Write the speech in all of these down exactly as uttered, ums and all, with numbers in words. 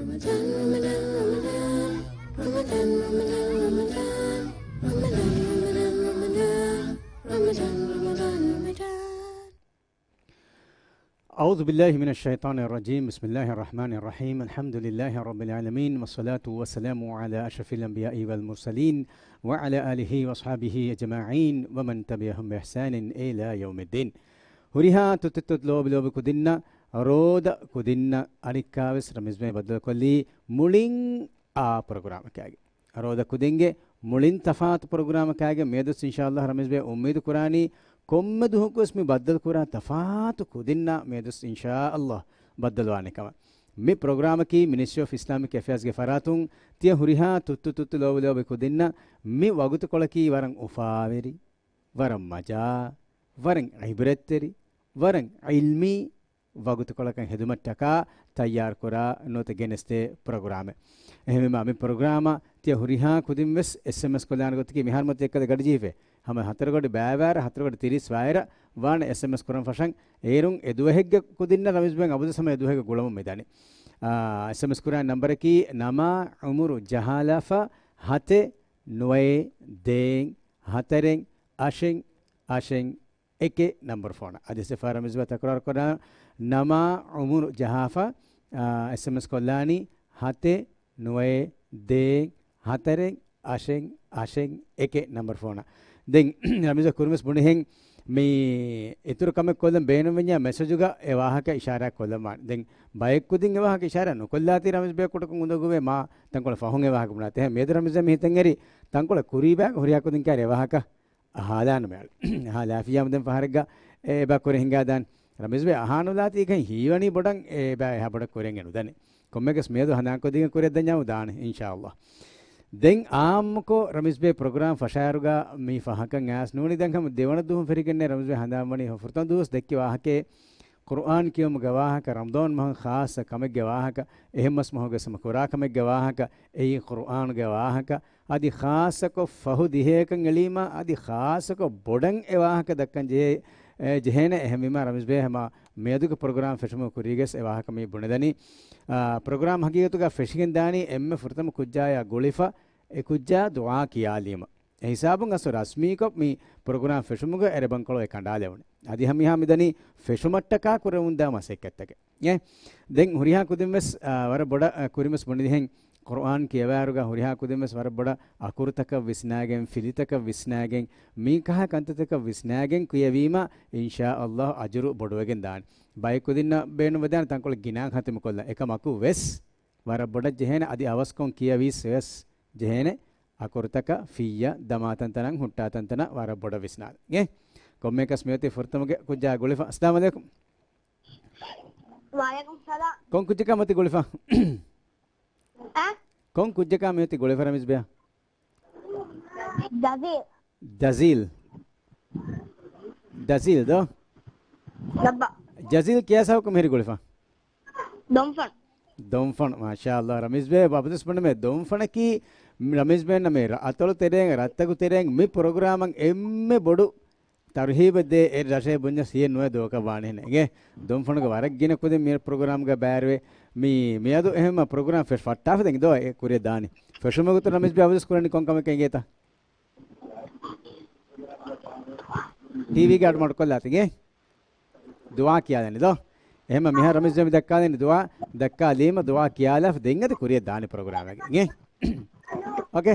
Ramadan, Ramadan, Ramadan. Ramadan, Ramadan, Ramadan. Ramadan, Ramadan, Ramadan. Ramadan, Ramadan, Ramadan. أعوذ بالله من الشيطان الرجيم. بسم الله الرحمن الرحيم. الحمد لله رب العالمين، والصلاة والسلام على أشرف الأنبياء والمرسلين، وعلى آله وأصحابه أجمعين، ومن تبعهم بإحسان إلى يوم الدين. ހުރިހާ ތުއްތުތު ލޯބި ލޯބި ކުދިންނަށް، ރޯދަ ކުދިންނަށް އަނެއްކާވެސް ރަމީޒް ބައްދަލުކޮށްލީ މުޅިން އާ ޕްރޮގްރާމަކާގެ. ރޯދަ ކުދިންގެ މުޅިން ތަފާތު ޕްރޮގްރާމަކާގެ މިއަދުސް އިންޝާﷲ ރަމީޒް ބޭ އުއްމީދު ކުރާނީ ކޮންމެ ދުވަހަކުވެސް މި ބައްދަލު ކުރާ ތަފާތު ކުދިންނާ މިއަދުސް އިންޝާﷲ ބައްދަލުވާނެ ކަމަށް. މި ޕްރޮގްރާމަކީ މިނިސްޓްރީ އޮފް އިސްލާމިކް އެފެއާޒްގެ ފަރާތުން ތިޔަ ހުރިހާ ތުއްތު ތުއްތު ލޯބި ލޯބި ކުދިންނަށް މި ވަގުތުކޮޅަކީ ވަރަށް އުފާވެރި، ވަރަށް މަޖާ، ވަރަށް އިބްރަތްތެރި، ވަރަށް ޢިލްމީ ވަގުތުކޮޅަކަށް ހެދުމަށްޓަކާ ތައްޔާރުކުރާ ނުވަތަ ގެނެސްދޭ ޕްރޮގްރާމެއް. އެހެންވީމާ މި ޕްރޮގްރާމަށް ތިޔަ ހުރިހާ ކުދިން ވެސް އެސްއެމްއެސް ކޮށްލާނެ ގޮތަކީ މިހާރު މަތި އެއްކަލަ ގަޑިޖީފެ. ހަމަ ހަތަރު ގަޑި ބައިވާއިރަށް ހަތަރު ގަޑި ތިރީސް ވާއިރަށް ވާނެ އެސްއެމްއެސް ކުރަން ފަށަން. އޭރުން އެ ދުވަހެއްގެ ކުދިންނަށް ރަމީޒް ބޭ އަބަދުވެސް ހަމަ އެ ދުވަހެއްގެ ގުޅަމުން މިދަނީ. އާ، އެސްއެމްއެސް ކުރާ ނަންބަރަކީ ނަމާ އުމުރު ޖަހާލާފަ ހަތެއް ނުވައެއް ދޭއް ހަތަރެއް އަށެއް އަށެއް އެކެއް ނަންބަރު ފޯނަށް. އަދި އެއްފަހަރު ރަމީޒް ބޭ ތަކުރާރު ކުރާ ނަމާ އުމުރު ޖަހާފަ، އާ، އެސްއެމްއެސް ކޮށްލާނީ ހަތެއް ނުވައެއް ދޭއް ހަތަރެއް އަށެއް އަށެއް އެކެއް ނަންބަރު ފޯނަށް. ދެން ރަމީޒް ބޭ ކުރިންވެސް ބުނިހެން މި އިތުރު ކަމެއް ކޮށްލަން ބޭނުންވެންޏާ މެސެޖުގަ އެ ވާހަކަ އިޝާރާތް ކޮށްލަން ވާނެ. ދެން ބައެއް ކުދިން އެ ވާހަކަ އިޝާރާތް ނުކޮށްލާތީ ރަމީޒް ބޭ ކުޑަކޮށް އުނދަގޫވޭ މާ ތަންކޮޅެއް ފަހުން އެ ވާހަކަ ބުނާތީ. އެހެން މިއަދު ރަމީޒް ބޭ މި ހިތަށް އެރި ތަންކޮޅެއް ކުރީބާގެ ހުރިހާ ކުދިން ކާރި އެ ވާހަކަ އަހާލާނަމޭ. އަހާލާފިއްޔާމު ދެން ފަހަރެއްގަ އެބަ ކުރި ހިނގާދާން. ރަމީޒް ބޭ އަހާނުލާތީ އެކަން ހީވަނީ ބޮޑަށް އެބަ އެހާ ބޮޑަށް ކުރިއަށް ނުދަނީ. ކޮންމެއަކަސް މިއަދު ހަނދާންކޮށްދީގެން ކުރިއަށް ދަންޏާމު ދާނެ އިންޝާﷲ. ދެން އާއްމުކޮށް ރަމީޒް ބޭ ޕްރޮގްރާމް ފަށާއިރުގަ މި ފަހަކަށް އައިސް ނޫނީ ދެން ހަމަ ދެވަނަ ދުވަހުން ފެށިގެންނޭ ރަމީޒް ބޭ ހަނދާންވަނީ. ފުރަތަމަ ދުވަސް ދެއްކި ވާހަކައެއް ޤުރުއާން ކިޔުމުގެ ވާހަކަ، ރަމަޟާން މަހުން ޚާއްޞަ ކަމެއްގެ ވާހަކަ، އެހެންމަސް މަހުގެ ސަމަ ކުރާ ކަމެއްގެ ވާހަކަ، އެއީ ޤުރުއާނުގެ ވާހަކަ، އަދި ޚާއްޞަކޮށް ފަހު ދިހައެކަން އެޅީމާ، އަދި ޚާއްޞަކޮށް ބޮޑަށް އެ ވާހަކަ ދައްކަން ޖެހޭ، އެ، ޖެހޭނެ. އެހެންވީމާ ރަމީޒް ބޭ ހަމަ މިއަދުގެ ޕްރޮގްރާމް ފެށުމުގެ ކުރީގަސް އެ ވާހަކަ މި ބުނެދަނީ. އާ، ޕްރޮގްރާމް ހަގީގަތުގަ ފެށިގެން ދާނީ އެންމެ ފުރަތަމަ ކުއްޖާޔާ ގުޅިފަ، އެ ކުއްޖާ ދުޢާ ކިޔާލީމަ. އެ ހިސާބުން އަސްލު ރަސްމީކޮށް މި ޕްރޮގްރާމް ފެށުމުގަ އެ ރައްބަންކޮޅު އެ ކަނޑާލެވުނީ. އަދި ހަމަ މިހާ މިދަނީ ފެށުމަށްޓަކާ ކުރެވުންދާ މަސައްކަތްތަކެއް. އޭ، ދެން ހުރިހާ ކުދިން ވެސް، އާ، ވަރަށް ބޮޑަށް، އާ، ކުރިން ވެސް ބުނެދިހެން ޤުރުއާން ކިޔަވާއިރުގަ ހުރިހާ ކުދިން ވެސް ވަރަށް ބޮޑަށް އަކުރުތަކަށް ވިސްނާގެން، ފިލިތަކަށް ވިސްނާގެން، މިކަހަ ކަންތައްތަކަށް ވިސްނާގެން ކިޔެވީމަ، އިންޝާﷲ އަޖުރު ބޮޑުވެގެން ދާނެ. ބައެއް ކުދިންނަށް ބޭނުންވެދާނެ ތަންކޮޅެއް ގިނަ ޚަތިމުކޮށްލަން. އެކަމަކު ވެސް ވަރަށް ބޮޑަށް ޖެހޭނެ، އަދި އަވަސްކޮށް ކިޔަވީސް ވެސް ޖެހޭނެ. އަކުރުތަކަށް ފިއްޔަ ދަމާ ތަންތަނަށް، ހުއްޓާ ތަންތަނަށް ވަރަށް ބޮޑަށް ވިސްނާލަން. އޭ، ކޮންމެއަކަސް މިއޮތީ ފުރަތަމަގެ ކުއްޖާ ގުޅިފަ. އައްސަލާމު ޢަލައިކުމް. ވަޢަލައިކުމް ސަލާމް. ކޮން ކުއްޖަކާ މިއޮތީ ގުޅިފަ؟ އަ؟ ކޮން ކުއްޖަކާ މިއޮތީ ގުޅިފަ ރަމީޒް ބޭ؟ ޖަޒީލް. ޖަޒީލް. ޖަޒީލް ދޯ؟ ލައްބަ. ޖަޒީލް ކިޔާ ސަބަބަކުން މިހިރީ ގުޅިފަ؟ ދޮންފަން. ދޮންފަން، މާޝާﷲ. ރަމީޒް ބޭ އަބަދުވެސް ބުނަމޭ ދޮންފަނަކީ، ރަމީޒް ބޭ ނަމޭ ރަ-، އަތޮޅު ތެރޭން، ރަށްތަކު ތެރޭން މި ޕްރޮގްރާމަށް އެންމެ ބޮޑު ތަރުހީބެއް ދޭ އެ ރަށޭ ބުންޏަސް ހިޔެއް ނުވޭ ދުވަހަކަށް ވާނެހެނެއް. އެނގޭ، ދޮންފަނުގެ ވަރަށް ގިނަ ކުދިން މި ޕްރޮގްރާމްގަ ބައިވެރިވޭ. މި، މިއަދު އެހެންމަ ޕްރޮގްރާމް ފެށް ފައްޓާފަ ދެން ދޯ އެ ކުރިއަށް ދާނީ. ފެށުމުގެ ގޮތުން ރަމީޒް ބޭ އަބަދުވެސް ކުރަނީ ކޮން ކަމެއް އެނގޭތަ؟ ޓީވީގެ އަޑު މަޑުކޮށްލާތިގެ ދުޢާ ކިޔާލަނީ ދޯ. އެހެންމަ މިހާރު ރަމީޒް ބޭ މި ދައްކާލަނީ ދުޢާ، ދައްކާލީމަ ދުޢާ ކިޔާލާފަ ދެން އަދި ކުރިއަށް ދާނީ ޕްރޮގްރާމެއްގެ. އިނގޭ؟ އޯކޭ؟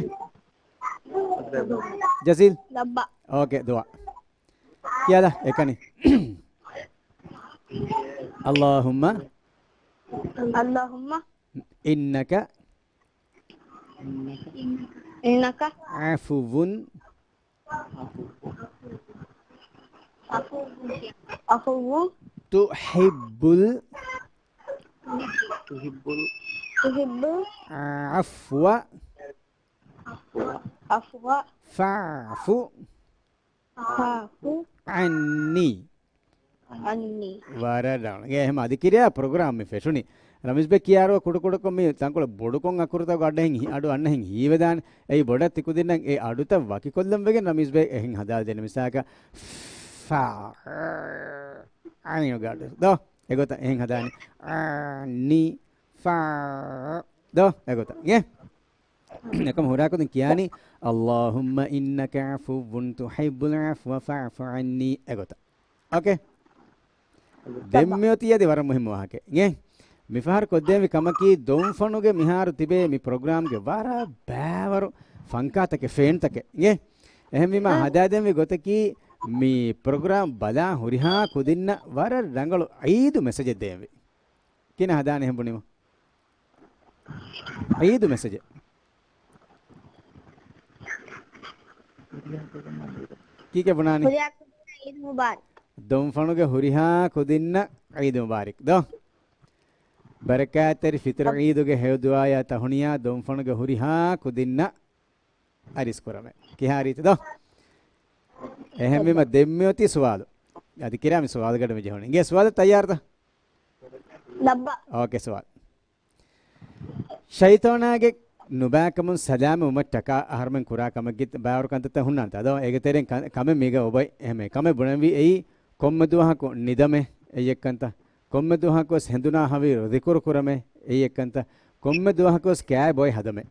ޖަޒީލް؟ ލައްބަ. އޯކޭ، ދުޢާ. ކިޔާލާ އެކަނި. اللهم. اللهم. إنك. إنك. عفو. عفو. تحب ال-، تحب ال-، تحب العفو. عفو. فاعف. فاعف. عني. عني. ވަރަށް ރަނގަޅު. އެހެން އަދި ކިރިޔާ ޕްރޮގްރާމް މި ފެށުނީ. ރަމީޒް ބޭ ކިޔާއިރު ކުޑަކުޑަކޮށް މި ތަންކޮޅެއް ބޮޑުކޮށް އަކުރުތަކު އަޑު އަންނަހެން ހީ-، އަޑު އަންނަހެން ހީވެދާނެ. އެއީ ބޮޑަށް ތިކުދިންނަށް އެ އަޑުތައް ވަކިކޮށްލަން ވެގެން ރަމީޒް ބޭ އެހެން ހަދާލަދޭނެ. މިސާލަކަށް ފާ އަނިނުގަޑު ދޯ. އެގޮތަށް އެހެން ހަދާނެ. އަނި ދޯ އެގޮތަށް އިނގޭ. އެކަމަ ހުރާކުދިން ކިޔާނީ، اللهم إنك عفو تحب العفو فاعف عني އެގޮތަށް. އޯކޭ. ދެން މިއޮތީ އަދި ވަރަށް މުހިއްމު ވާހަކައެއް އިނގޭ. މިފަހަރު ކޮށްދޭންވީ ކަމަކީ، ދޮންފަނުގެ މިހާރު ތިބޭ މި ޕްރޮގްރާމްގެ ވަރަށް ބައިވަރު ފަންކާތަކެއް، ފޭންތަކެއް އިނގޭ. އެހެންވީމާ، ހަދާދޭންވީ ގޮތަކީ، މި ޕްރޮގްރާމް ބަލާ ހުރިހާ ކުދިންނަށް ވަރަށް ރަނގަޅު ޢީދު މެސެޖެއް ދޭންވީ. ކިހިނެއް ހަދާނެ އެހެން ބުނީމަ؟ ޢީދު މެސެޖެއް. ކީކޭ ބުނާނީ؟ ހުރިހާ ކުދިންނަށް ޢީދު މުބާރަކް. ދޮންފަނުގެ ހުރިހާ ކުދިންނަށް ޢީދު މުބާރަކް ދޯ. ބަރަކާތްތެރި ފިޠުރު ޢީދުގެ ހެޔޮ ދުޢާޔާ ތަހުނިޔާ ދޮންފަނުގެ ހުރިހާ ކުދިންނަށް އަރިސް ކުރަމޭ. ކިހާ ރީތި ދޯ؟ އެހެންވީމަ ދެން މިއޮތީ ސުވާލު. އަދި ކިރާ މި ސުވާލުގަޑި މި ޖެހުނީ. އިނގޭ ސުވާލަށް ތައްޔާރުތަ؟ ލައްބަ. އޯކޭ ސުވާލު. ޝައިޠާނާގެ ނުބައިކަމުން ސަލާމަތްވުމަށްޓަކާ އަހަރުމެން ކުރާ ކަމެއްގެ ބައިވަރު ކަންތައްތައް ހުންނާނެތާ ދޯ؟ އޭގެ ތެރެއިން ކަ-، ކަމެއް މީގަ އޮބައި އެހެން ކަމެއް ބުނަންވީ އެއީ ކޮންމެ ދުވަހަކު ނިދަމޭ އެއްޔެއްކަންތަ؟ ކޮންމެ ދުވަހަކުވެސް ހެނދުނާ ހަވީރު ޒިކުރު ކުރަމޭ އެއްޔެއްކަންތަ؟ ކޮންމެ ދުވަހަކުވެސް ކާ ބޮއެ ހަދަމޭ؟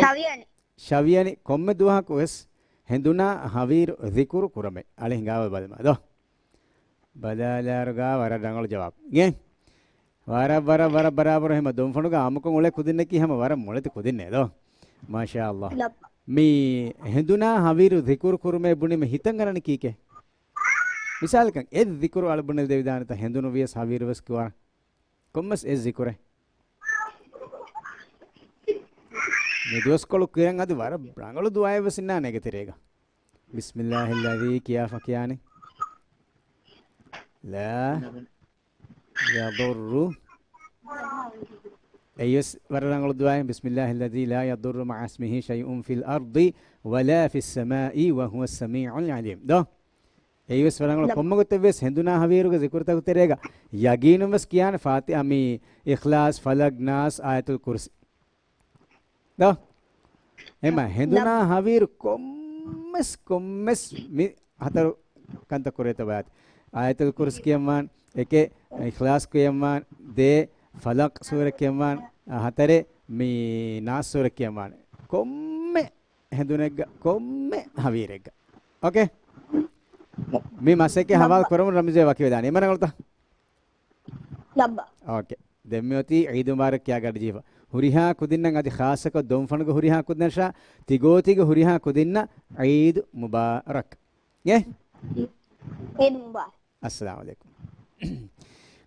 ޝަވިޔަނި. ޝަވިޔަނި ކޮންމެ ދުވަހަކުވެސް ހެނދުނާ ހަވީރު ޒިކުރު ކުރަމޭ. އަޅެ ހިނގާވަ ބަލަމާ ދޯ. ބަލާލާރުގާ ވަރަށް ރަނގަޅު ޖަވާބު. އިނގޭ؟ ވަރަށް، ވަރަށް، ވަރަށް ބަރާބަރު ހަމަ ދޮންފަނުގަ އާއްމުކޮށް އުޅޭ ކުދިންނަކީ ހަމަ ވަރަށް މޮޅެތި ކުދިންނޭ ދޯ. މާޝާﷲ. ލައްބަ. މި ހެނދުނާ ހަވީރު ޒިކުރު ކުރުމޭ ބުނީމަ ހިތަށް އަރަނީ ކީކޭ؟ މިސާލަކަށް އެއް ޒިކުރު އަޅު ބުނެލި ދެވިދާނެތަ ހެނދުނު ވިޔަސް ހަވީރު ވެސް ކުރާ. ކޮންމެސް އެއް ޒިކުރެއް. މި ދުވަސްކޮޅު ކިޔަން އަދި ވަރަށް ރަނގަޅު ދުޢާއެއް ވެސް އިންނާނެ އޭގެ ތެރޭގަ. بسم الله الذي ކިޔާފަ ކިޔާނެ. لا يضر އެއީވެސް ވަރަށް ރަނގަޅު ދުޢާއެއް. بسم الله الذي لا يضر مع اسمه شيء في الأرض ولا في السماء وهو السميع العليم. ދޯ؟ އެއީވެސް ވަރަށް ރަނގަޅު. ކޮންމެ ގޮތެއްވެސް ހެނދުނާ ހަވީރުގެ ޒިކުރުތަކު ތެރޭގަ ޔަގީނުންވެސް ކިޔާނެ ފާތި-، އަ، މި އިޚްލާޞް، ފަލަޤް، ނާސް، އާޔަތުލް ކުރުސި. ދޯ؟ އެމަ ހެނދުނާ ހަވީރު ކޮންމެސް، ކޮންމެސް މި ހަތަރު ކަންތައް ކުރޭތޯ ބަޔާތި. އާޔަތުލް ކުރުސި ކިޔަންވާން، އެކެއް އިޚްލާޞް ކިޔަންވާން، ދޭ ފަލަޤް ސޫރަ ކިޔަންވާން، އަ، ހަތަރެއް މި ނާސް ސޫރަ ކިޔަންވާން. ކޮންމެ ހެނދުނެއްގަ، ކޮންމެ ހަވީރެއްގަ. އޯކޭ؟ މި މަސައްކަތް ހަވާލު ކުރަމުން ރަމްޒޭ ވަކިވެދާނެ. އެމަ ރަނގަޅުތަ؟ ލައްބަ. އޯކޭ. ދެން މިއޮތީ ޢީދު މުބާރަކް ކިޔާ ގަޑިޖީފަ. ހުރިހާ ކުދިންނަށް އަދި ޚާއްޞަކޮށް ދޮންފަނުގެ ހުރިހާ ކުދިންނަށާ، ތިގޯތީގެ ހުރިހާ ކުދިންނަށް ޢީދު މުބާރަކް. އޭ؟ ޢީދު މުބާރަކް. އައްސަލާމު ޢަލައިކުމް.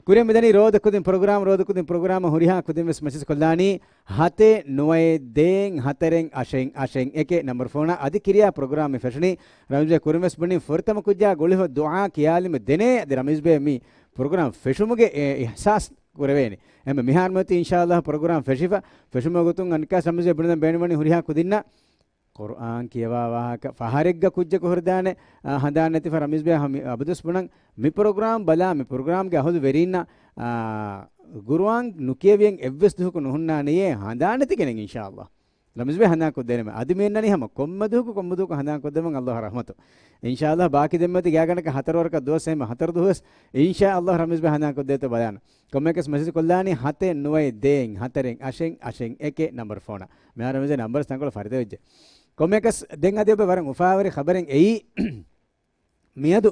ކުރިއަށް މިދަނީ ރޯދަކުދިން ޕްރޮގްރާމް، ރޯދަކުދިން ޕްރޮގްރާމަށް ހުރިހާ ކުދިން ވެސް މެސެޖް ކޮށްލާނީ ހަތެއް ނުވައެއް ދޭއް ހަތަރެއް އަށެއް އަށެއް އެކެއް ނަންބަރު ފޯނަށް. އަދި ކިރިޔާ ޕްރޮގްރާމް މި ފެށުނީ ރަމްޒޭ ކުރިން ވެސް ބުނިން ފުރަތަމަ ކުއްޖާ ގުޅިފަ ދުޢާ ކިޔާލީމަ ދެނޭ އަދި ރަމީޒް ބޭ މި ޕްރޮގްރާމް ފެށުމުގެ އެ އިޙްސާސް ކުރެވޭނެ. އެމަ މިހާރު މިއޮތީ އިންޝާﷲ ޕްރޮގްރާމް ފެށިފަ، ފެށުމުގެ ގޮތުން އަނެއްކާ ރަމްޒޭ ބުނެލަން ބޭނުންވަނީ ހުރިހާ ކުދިންނަށް ޤުރްއާން ކިޔަވާ ވާހަކަ ފަހަރެއްގަ ކުއްޖަކު ހުރެދާނެ، އާ، ހަނދާން ނެތިފަ ރަމީޒް ބޭ ހަމި އަބަދުސް ބުނަން މި ޕްރޮގްރާމް ބަލާ މި ޕްރޮގްރާމްގެ އަހުލު ވެރީންނަށް، އާ، ޤުރްއާން ނުކިޔެވިއެއް އެއްވެސް ދުވަހަކު ނުހުންނާނެޔޭ ހަނދާން ނެތިގެނެއް އިންޝާﷲ. ރަމީޒް ބޭ ހަނދާން ކޮށްދޭނަމޭ. އަދި މި އަންނަނީ ހަމަ ކޮންމެ ދުވަހަކު ކޮންމެ ދުވަހަކު ހަނދާން ކޮށްދެމުން ﷲ ރަޙްމަތު. އިންޝާﷲ ބާކީ ދެންމެ ތި ގާގަނޑަކަށް ހަތަރު ވަރަކަށް ދުވަސް އެހެން ހަތަރު ދުވަސް އިންޝާﷲ ރަމީޒް ބޭ ހަނދާން ކޮށްދޭތޯ ބަލާނަ. ކޮންމެއަކަސް މެސެޖް ކޮށްލާނީ ހަތެއް ނުވައެއް ދޭއް ހަތަރެއް އަށެއް އަށެއް އެކެއް ނަންބަރު ފޯނަށް. މިހާރު ރަމީޒް ނަންބަރު ތަންކޮޅު ފަރިތަވެއްޖެ. ކޮންމެއަކަސް ދެން އަދި އޮބެ ވަރަށް އުފާވެރި ޚަބަރެއް އެއީ. މިއަދު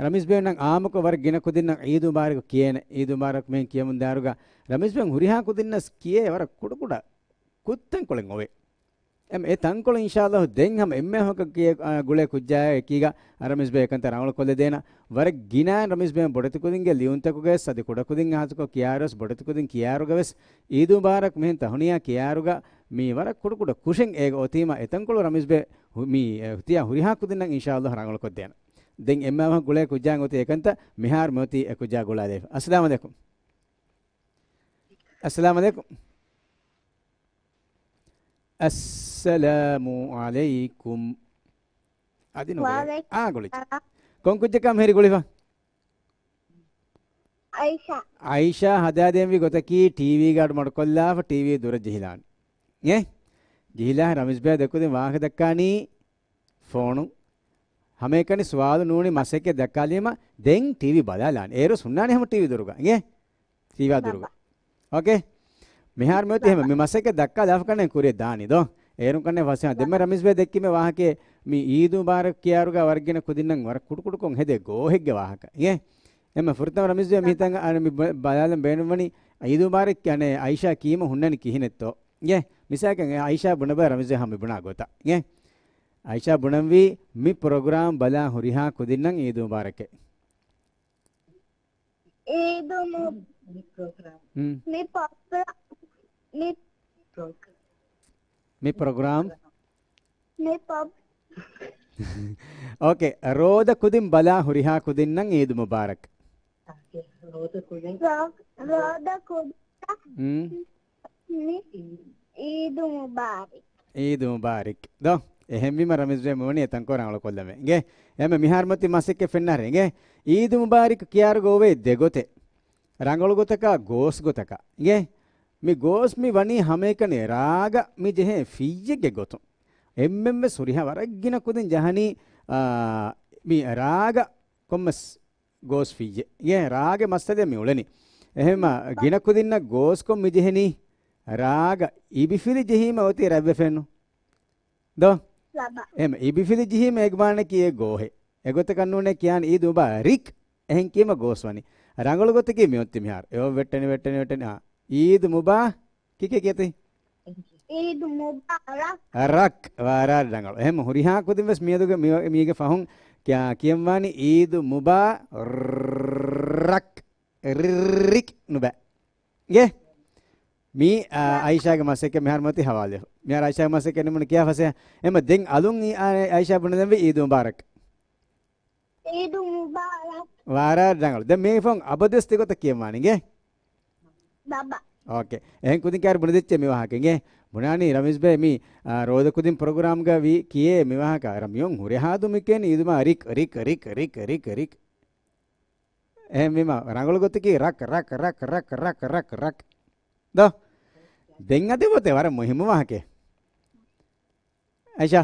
ރަމީޒް ބޭންނަށް އާއްމުކޮށް ވަރަށް ގިނަ ކުދިންނަށް ޢީދު މުބާރަކު ކިޔޭނެ. ޢީދު މުބާރަކު މިހެން ކިޔަމުން ދާއިރުގަ ރަމީޒް ބޭން ހުރިހާ ކުދިންނަސް ކިޔޭ ވަރަށް ކުޑަކުޑަ ކުށްތަންކޮޅެއް އޮވޭ. އެމް އެ ތަންކޮޅު އިންޝާﷲ ދެން ހަމަ އެންމެ އަހަކަށް ކިޔޭ، އާ، ގުޅޭ ކުއްޖާއާ އެކީގަ ރަމީޒް ބޭ އެކަންތައް ރަނގަޅު ކޮށްލެދޭނަ. ވަރަށް ގިނައިން ރަމީޒް ބޭން ބޮޑެތި ކުދިންގެ ލިޔުންތަކުގަވެސް އަދި ކުޑަކުދިން އާތުކޮށް ކިޔާރުވެސް ބޮޑެތި ކުދިން ކިޔާރުގަވެސް ޢީދު މުބާރަކް މިހެން ތަހުނިޔާ ކިޔާރުގަ މި ވަރަށް ކުޑަކުޑަ ކުށެއް އޭގަ އޮތީމަ އެތަންކޮޅު ރަމީޒް ބޭ ހު-، މި، އެ، ތިޔަ ހުރިހާ ކުދިންނަށް އިންޝާﷲ ރަނގަޅު ކޮށްދޭނަ. ދެން އެންމެ އަވަހަށް ގުޅޭ ކުއްޖާ އޮތީ އެކަންތައް މިހާރު މިއޮތީ އެ ކުއްޖާ ގުޅާލައިފަ. އައްސަލާމު ޢަލައިކުމް. އައްސަލާމު ޢަލައިކުމް. އައްސަލާމު ޢަލައިކުމް. އަދި ނުގުޅޭ. ވަޢަލައިކުމް އާ، ގުޅިއްޖެ. ސަލާމް. ކޮން ކުއްޖަކާ މިހިރީ ގުޅިފަ؟ އައިޝާ. އައިޝާ ހަދާދޭންވީ ގޮތަކީ ޓީވީގަ އަޑު މަޑުކޮށްލާފަ ޓީވީ ދުރަށް ޖެހިލާނެ. އޭ؟ ޖެހިލާ ރަމީޒް ބޭ ދެކުދިން ވާހަކަ ދައްކާނީ ފޯނު. ހަމައެކަނި ސުވާލު ނޫނީ މަސައްކަތް ދައްކާލީމަ ދެން ޓީވީ ބަލާލާނެ. އޭރު ހުންނާނެ ހަމަ ޓީވީ ދުރުގަ. އިނގޭ؟ ޓީވީ ދުރުގަ. ބައްބަ. އޯކޭ؟ މިހާރު މިއޮތީ ހަމަ މި މަސައްކަތް ދައްކާލާފަ ކަންނޭނގެ ކުރިޔަށް ދާނީ ދޯ. އޭރުން ކަންނޭނގެ ފަސޭހަ. ދެންމެ ރަމީޒް ބޭ ދެއްކީމޭ ވާހަކައެއް މި އީދު މުބާރަކް ކިޔާއިރުގަ ވަރަށް ގިނަ ކުދިންނަށް ވަރަށް ކުޑަކުޑަކޮށް ހެދޭ ގޯހެއްގެ ވާހަކަ. އޭ؟ އެމަ ފުރަތަމަ ރަމީޒް ބޭ މިހިތަށް އަނެ މި ބަ-، ބަލާލަން ބޭނުންވަނީ އީދު މުބާރަކް އަނެ އައިޝާ ކީމަ ހުންނަނީ ކިހިނެއްތޯ. އޭ؟ މިސާލަކަށް އައިޝާ ބުނެބަ ރަމީޒް ބޭ ހަމަ ބުނާ ގޮތަށް. އޭ؟ އައިޝާ ބުނަންވީ މި ޕްރޮގްރާމް ބަލާ ހުރިހާ ކުދިންނަށް އީދު މުބާރަކެއް. އީދު މު-، ހުން. މި ޕްރޮގްރ-، މި، މި ޕްރޮގްރާމް. މި ޕްރޮ-، އޯކޭ، ރޯދަ ކުދިން ބަލާ ހުރިހާ ކުދިންނަށް އީދު މުބާރަކް. ރޯ-، ރޯދަ ކުދިން. ހުން. މި އީދު މުބާރިކް. އީދު މުބާރިކް. ދޯ؟ އެހެންވީމަ ރަމީޒް ބޭ މިވަނީ އެތަންކޮށް ރަނގަޅުކޮށްލަމޭ. އިނގޭ؟ އެމެ މިހާރު މަތި މަސައްކަތް ފެންނާރެ. އިނގޭ؟ އީދު މުބާރިކް ކިޔާރު ގޮވޭ ދެގޮތެއް. ރަނގަޅު ގޮތަކާ، ގޯސް ގޮތަކާ. އިނގޭ؟ މި ގޯސް މި ވަނީ ހަމައެކަނި ރާގަ މި ޖެހޭ ފިއްޔެއްގެ ގޮތުން. އެންމެން ވެސް ހުރިހާ ވަރަށް ގިނަ ކުދިން ޖަހަނީ، އާ، މި ރާގަ ކޮންމެސް ގޯސް ފިއްޔެއް. އިނގޭ ރާގެ މައްސަލަ މި އުޅެނީ. އެހެންމަ ގިނަ ކުދިންނަށް ގޯސްކޮށް މި ޖެހެނީ ރާގަ އިބިފިލި ޖެހީމަ އޮތީ ރަތްވެފެންނު. ދޯ؟ ލަބަ. އެހެންމަ އިބިފިލި ޖެހީމަ އޭގެ މާނައަކީ އެ ގޯހެއް. އެގޮތަކަށް ނޫނޭ ކިޔާން އީދު މުބާރިކް. އެހެން ކީމަ ގޯސް ވަނީ. ރަނގަޅު ގޮތަކީ މި އޮތީ މިހާރު. އެ ވެއްޓެނި، ވެއްޓެނި، ވެއްޓެނި. އާ. އީދު މުބާ-، ކިކެ ކިޔަތި؟ އީދު މުބާރަކް. ރަކް، ވާރާ ރަނގަޅު. އެހެން ހުރިހާ ކުދިން ވެސް މިއަދުގެ މި-، މީގެ ފަހުން ކިޔާ-، ކިޔަންވާނީ އީދު މުބާރަކް. ރިއްރިކް ނުބަ. އިނގޭ؟ މީ، އާ، އައިޝާގެ މަސައްކަތް މިހާރު މަތި ހަވާލުވެފަ. މިހާރު އައިޝާގެ މަސައްކަތް ނިމުނު ކިޔާ ފަސޭހަ. އެމަ ދެން އަލުން އީ-، އާ، އައިޝާ ބުނެދެންވީ އީދު މުބާރަކް. އީދު މުބާރަކް. ވާރާ ރަނގަޅު. ދެން މީ ފަހުން އަބަދުވެސް ތިގޮތަށް ކިޔަންވާނެ އިނގޭ؟ ބަބަ. އޯކޭ. އެހެން ކުދިން ކާރި ބުނެދެއްޗޭ މި ވާހަކަ އިނގޭ؟ ބުނާނީ ރަމީޒް ބޭ މީ، އާ، ރޯދަ ކުދިން ޕްރޮގްރާމްގަ ވީ ކިޔޭ މި ވާހަކަ. އަރަ މިއޮން ހުރިހާ ދުމިކޭން އީދު މުބާރިކް، ރިކް، ރިކް، ރިކް، ރިކް. އެހެންވީމަ ރަނގަޅު ގޮތަކީ ރަކް، ރަކް، ރަކް. ދޯ؟ ދެން އަދި އޮތޭ ވަރަށް މުހިއްމު ވާހަކައެއް. އައިޝާ.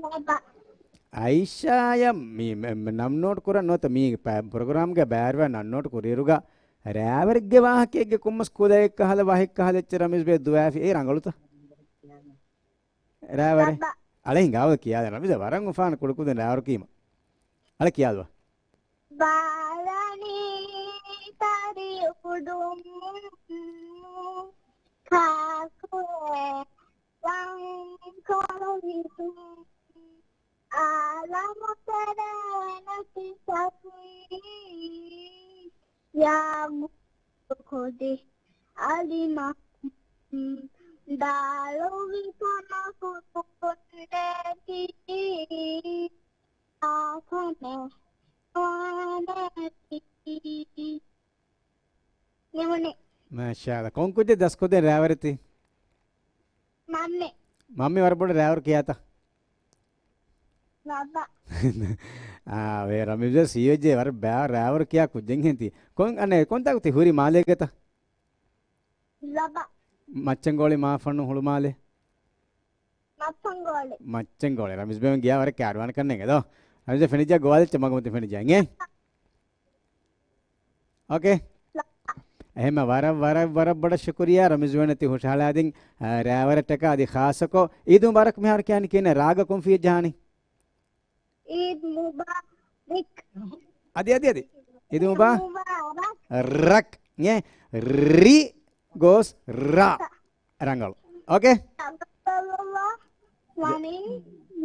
ބަބަ. އައިޝާޔަށް މި، މެ-، މެ-، ނަން ނޯޓް ކުރަން ނުވަތަ މީ ޕަ-، ޕްރޮގްރާމްގެ ބައިވެރިވާ ނަން ނޯޓް ކުރިއިރުގަ ރާވަރެއްގެ ވާހަކައެއްގެ ކޮންމެސް ކުލައެއް ކަހަލަ ވަހެއް ކަހަލަ އެއްޗެއް ރަމީޒް ބޭ ދުވާފި އެ ރަނގަޅުތަ؟ ރާވަރެއް. ބަބަ. އަޅެ ހިނގާވަ ކިޔާލަ ރަމީޒް ވަރަށް އުފާން ކުޑަކުދިން ރާވަރު ކީމަ. އަޅެ ކިޔާލުވަ. ބާލަނީ ތަރި އުޑުން ކާކުއެއް ރަންކޮޅު ހިތުން އާލަމު ތެރޭ ނެތި ސަފުއިން ޔާގު ކުދި އަލިމަ ދާލުވި ތަނަކު ކުންނޭތި. ނިމުނެ. މާޝާﷲ. ކޮން ކުއްޖެއް ދަސްކޮށްދޭން ރާވަރެތި؟ މަންމެ. މަންމެ ވަރަށް ބޮޑަށް ރާވަރު ކިޔާތަ؟ ލަބަ. އާ، ވޭ ރަމީޒް ސީވެއްޖެ ވަރަށް ބާ ރާވަރު ކިޔާ ކުއްޖެއް ހެންތި. ކޮން އަނެ، ކޮންތާކު ތި ހުރި މާލޭގަތަ؟ ލަބަ. މައްޗަންގޯޅި މާފަންނު ހުޅުމާލެ؟ މައްޗަންގޯޅި. މައްޗަންގޯޅި. ރަމީޒް ބޭ ގިޔާ ވަރަށް ކާޑުވާނެ ކަންނޭނގެ ދޯ. ރަމީޒް ފެނިޖާ ގޮވާލެއްޗެއް މަގުމަތި ފެނިޖާ އިނގޭ؟ އޯކޭ. އެހެންމަ ވަރަށް، ވަރަށް، ވަރަށް ބޮޑަށް ޝުކުރިއްޔާ ރަމީޒް ވޭނެތި ހުށަހަޅާދިން، އާ، ރާވަރަށްޓަކާ އަދި ޚާއްޞަކޮށް އީދު މުބާރަކް މިހާރު ކިޔާނީ ކިހިނެއް ރާގަ ކޮން ފިޔަތް ޖަހާނީ؟ އީދު މުބާރަކް. އަދި، އަދި، އަދި. އީދު މުބާ-، މުބާރަކް. ރަކް. އިނގޭ؟ ރި ގޯސް ރާ. ރަނގަޅު. އޯކޭ؟ ތަޤައްބަލަﷲ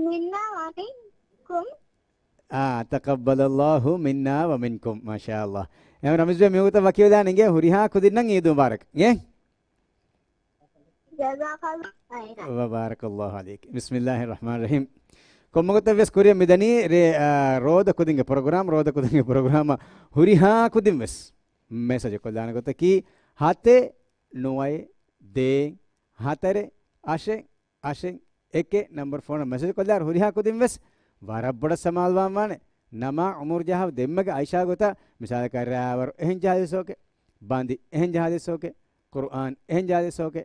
މިންނާ ވަމިންކުމް. އާ، ތަޤައްބަލަﷲ މިންނާ ވަމިންކުމް. މާޝާﷲ. އެހެން ރަމީޒް ބޭ މިވަގުތަށް ވަކިވެލާނެ އިނގޭ ހުރިހާ ކުދިންނަށް އީދު މުބާރަކް. އިނގޭ؟ ޖަޒާކަﷲ ޚައިރާ. ވަބާރަކަﷲ ޢަލައިކް. ބިސްމިﷲ ރަޙްމާން ރަޙީމް. ކޮންމެގޮތަށް ވެސް ކުރިއަށް މިދަނީ ރޭ، އާ، ރޯދަ ކުދިންގެ ޕްރޮގްރާމް، ރޯދަ ކުދިންގެ ޕްރޮގްރާމަށް ހުރިހާ ކުދިން ވެސް މެސެޖް ކޮށްލާނެ ގޮތަކީ، ހަތެއް ނުވައެއް ދޭއް ހަތަރެއް އަށެއް އަށެއް އެކެއް ނަމްބަރު ފޯނަށް މެސެޖް ކޮށްލާއިރު ހުރިހާ ކުދިން ވެސް ވަރަށް ބޮޑަށް ސަމާލުވާން ވާނެ. ނަމާ އުމުރު ޖަހާފަ ދެންމެގެ އައިޝާ ގޮތަށް މިސާލަކަށް ރާވަރު އެހެން ޖަހާލިސް އޯކޭ، ބަނދި އެހެން ޖަހާލިސް އޯކޭ، ޤުރުއާން އެހެން ޖަހާލިސް އޯކޭ،